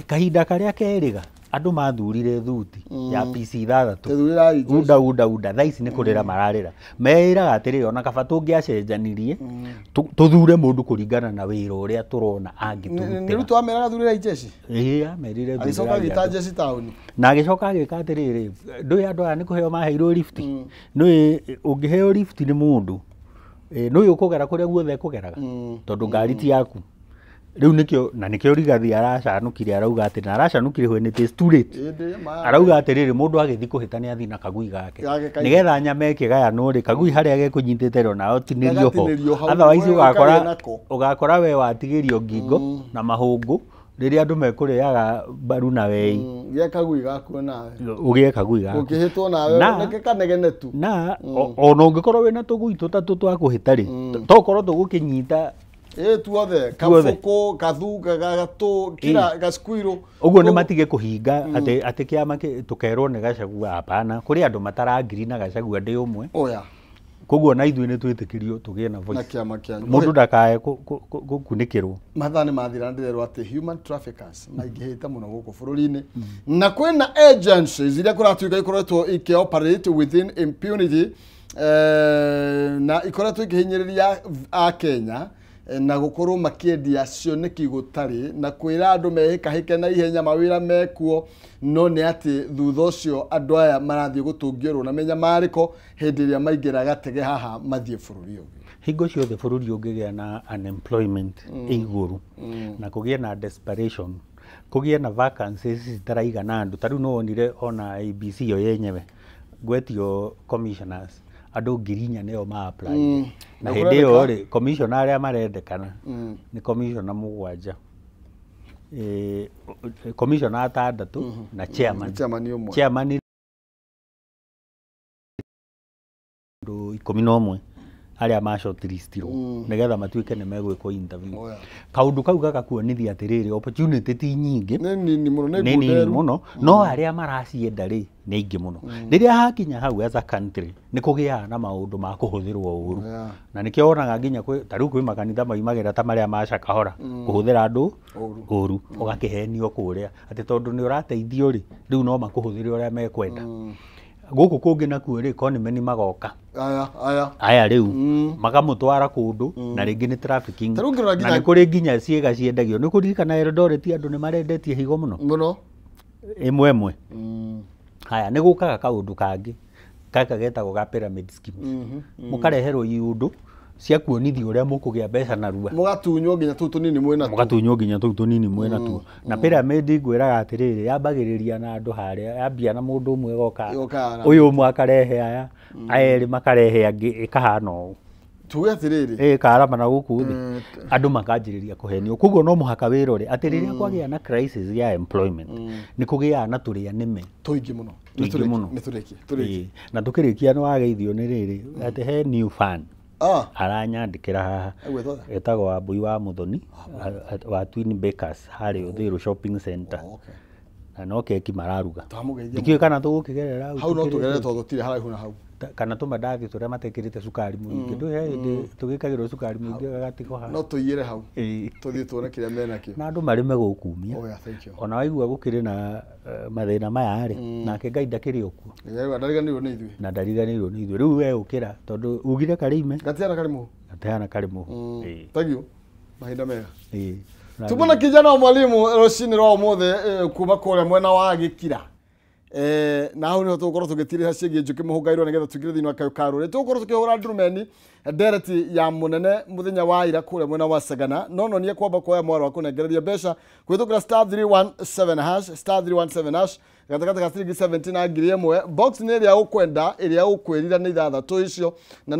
kahinda karĩa kerĩga andũ mathurire thuti ya PC 6 unda thaa ici nĩ kũrĩra mararĩra meĩraga atĩrĩrĩ ona kaba tũngĩacenjanirie tũthure mũndũ kũringana na wĩra ũrĩa tũrona angĩtũrutĩra. Nĩ Ruto ameraga thurĩra ijeshi? Ĩĩ amerire agĩcoka agĩta jeshi taũni na agĩcoka agĩka atĩrĩrĩ ndũĩ andũ aya nĩ kũheo maheirwo lift nĩũĩ ũngĩheo lift nĩ mũndũ nĩũĩ ũkũgera kũrĩa guothe ekũgeraga tondũ ngari ti yaku. Rĩu nĩkĩo na nĩkĩo Rigathi aracanũkire arauga atĩ na aracanũkire when it is too late arauga atĩrĩrĩ mũndũ agĩthiĩ kũhĩta nĩ athiĩ na kagui gake nĩgetha nyama ĩkĩgayanwo rĩ kagui harĩa gekũnyitĩte rĩ onao tinĩrio ho otherwise ũgakora we watigĩrio ngingo na mahũngũ Rĩrĩa andũ mekũrĩaga mbaru na wei. Gĩa kagui gaku nawe. Ũgĩe kagui gaku. Ũkĩhĩtwo nawe nĩkĩ kanegene tu. Na ona ũngĩkorwo wĩna tũgui tũtatũ twa kũhĩta rĩ, tokorwo tũgũkĩnyita tuothe kabuku kathuga gatũ kila gaskuiro. Ũguo nĩ matige kũhinga atĩ kĩama tũkerwo nĩ Gachagua. Hapana, kũrĩ andũ matarangiri na Gachagua ndĩ ũmwe. Oya. Koguo na ithuĩ nĩ twĩtĩkĩrio tũgĩe na voice. Na kĩama kĩanyu. Mũndũ ndakae gũkunĩkĩrwo. Mathaa nĩ mathira, ndĩrerwo atĩ human traffickers maingĩhĩte mũno gũkũ bũrũri-inĩ. Na kwĩna agencies iria kũratuĩka ikoretwo ikĩoperate within impunity, na ikoretwo ikĩhinyĩrĩria Akenya na gũkorwo makĩendia cioneki gũtarĩ na kwĩra andũ mehĩkahĩke na ihenya mawĩra mekuo, no nĩ atĩ thutha ũcio andũ aya marathiĩ gũtũngĩrwo na mĩnyamarĩko hĩndĩ ĩrĩa maingĩra gatege haha mathiĩ bũrũri ũngĩ. Hingo ciothe bũrũri ũngĩgĩa na unemployment igũrũ na kũgĩe na desperation, kũgĩe na vacancies citaraigana andũ. Ta rĩu nĩ wonire ona IEBC yo yenyewe gwetio commissioners andũ 4,000 nĩo ma apply. Na hĩndĩ ĩyo rĩ, commissioner arĩa marendekana nĩ commissioner 7, commissioner 6 na chairman. Chairman andũ 11 arĩa ma shortlistirwo nĩgetha matuĩke nĩ megwĩkwo interview. Kaũndũ kau gagakuonithia atĩrĩrĩ, opportunity ti nyingĩ, nĩ nini mũno, nĩ nini mũno, no arĩa maracienda rĩ nĩ aingĩ mũno. Rĩrĩa hakinya hau as a country nĩ kũgĩaga na maũndũ ma kũhũthĩrwo ũru. Na nĩkĩo wonaga nginya ta rĩu kwĩ makanitha maimagĩra ta marĩa ma Shakahola kũhũthĩra andũ ũru, ũgakĩhenio kũrĩa atĩ tondũ nĩ ũrateithio rĩ, rĩu no makũhũthĩre ũrĩa mekwenda. Gũkũ kũngĩ nakuo rĩ, conmen magoka. Aya rĩu makamũtwara kũndũ na rĩngĩ nĩ trafficking. Na nĩ kũrĩ nginya ciĩga ciendagio. Nĩ kũririkana Eldoret andũ nĩ marendetie higo mũno mũno ĩmwe ĩmwe. Haya, nĩ gũkaga kaũndũ kangĩ gaka getagwo ga pyramid scheme. Mũkareherwo iũndũ cia kuonithia ũrĩa mũkũgĩa mbeca narua. Mũgatunywo nginya tũu tũnini mwĩ natuo. Mũgatunywo nginya tũu tũnini mwĩ natuo. Na pyramid ngwĩraga atĩrĩrĩ, yambagĩrĩria na andũ harĩa, yambia na mũndũ ũmwe ĩgoka, ũyũ ũmwe akarehe aya, aya erĩ makarehe angĩ, ĩkahana ũũ. Tuge atĩrĩrĩ. Ĩkarama na gũkũ thĩ. Andũ makanjĩrĩria kũhenio. Koguo no mũhaka wĩrore atĩ rĩrĩa kwagĩa na crisis ya employment, nĩ kũgĩaga na tũrĩa nĩme tũingĩ mũno. Tũingĩ mũno. Nĩ tũrĩkie. Na tũkĩrĩkia nĩ wageithio nĩ rĩrĩ atĩ he new fan aranyandĩkĩra haha etagwo Wambui wa Muthoni wa Twin Bakers harĩa Uthiru Shopping Center. Na no keki mararuga. Ndikĩũĩ kana tũgũkĩgerera hau. No tũgerere tondũ tũtirĩ haraihu na hau. Kana tũmandathi tũrĩa matekĩrĩte cukari mũingĩ. Ndũĩ he hĩndĩ tũgĩkagĩrwo cukari mũingĩ gagatigwo haha. No tũiyĩre hau. Tũthiĩ tuone kĩrĩa menakĩo. Na andũ marĩme gũkumia. Ona waigua gũkĩrĩ na mathĩna maya rĩ, nake Ngai ndakĩrĩ o kuo. Ndariganĩirwo nĩ ithuĩ. Na ndariganĩirwo nĩ ithuĩ. Rĩu we ũkĩra tondũ ugire karĩime. Gatiana karĩ mũhu. Gatiana karĩ mũhu. Thank you. Mahinda mega. Tumona kijana wa mwalimu rũcinĩ rwa ũmũthĩ kuma kũrĩa mwena wa Gĩkira. Na hau nĩho tũgũkorwo tũgĩtirĩha ciĩgiĩ Njũkĩ Mũhũngairwo nĩgetha tũingĩre thĩinĩ wa kayũ ka rũrĩrĩ. Tũgũkorwo tũkĩhũra ndurumeni ndereti ya mũnene mũthenya wa ira kũrĩa mwena wa Sagana. No nonie kwamba kuoya mwaro wa kũnengereria mbeca kũhĩtũkĩra *317# *317# gatagatĩ ka ciringi 70 na 1,000. Box nĩ ĩrĩa ũkwenda, ĩrĩa ũkwĩrira nĩ 6 icio. Na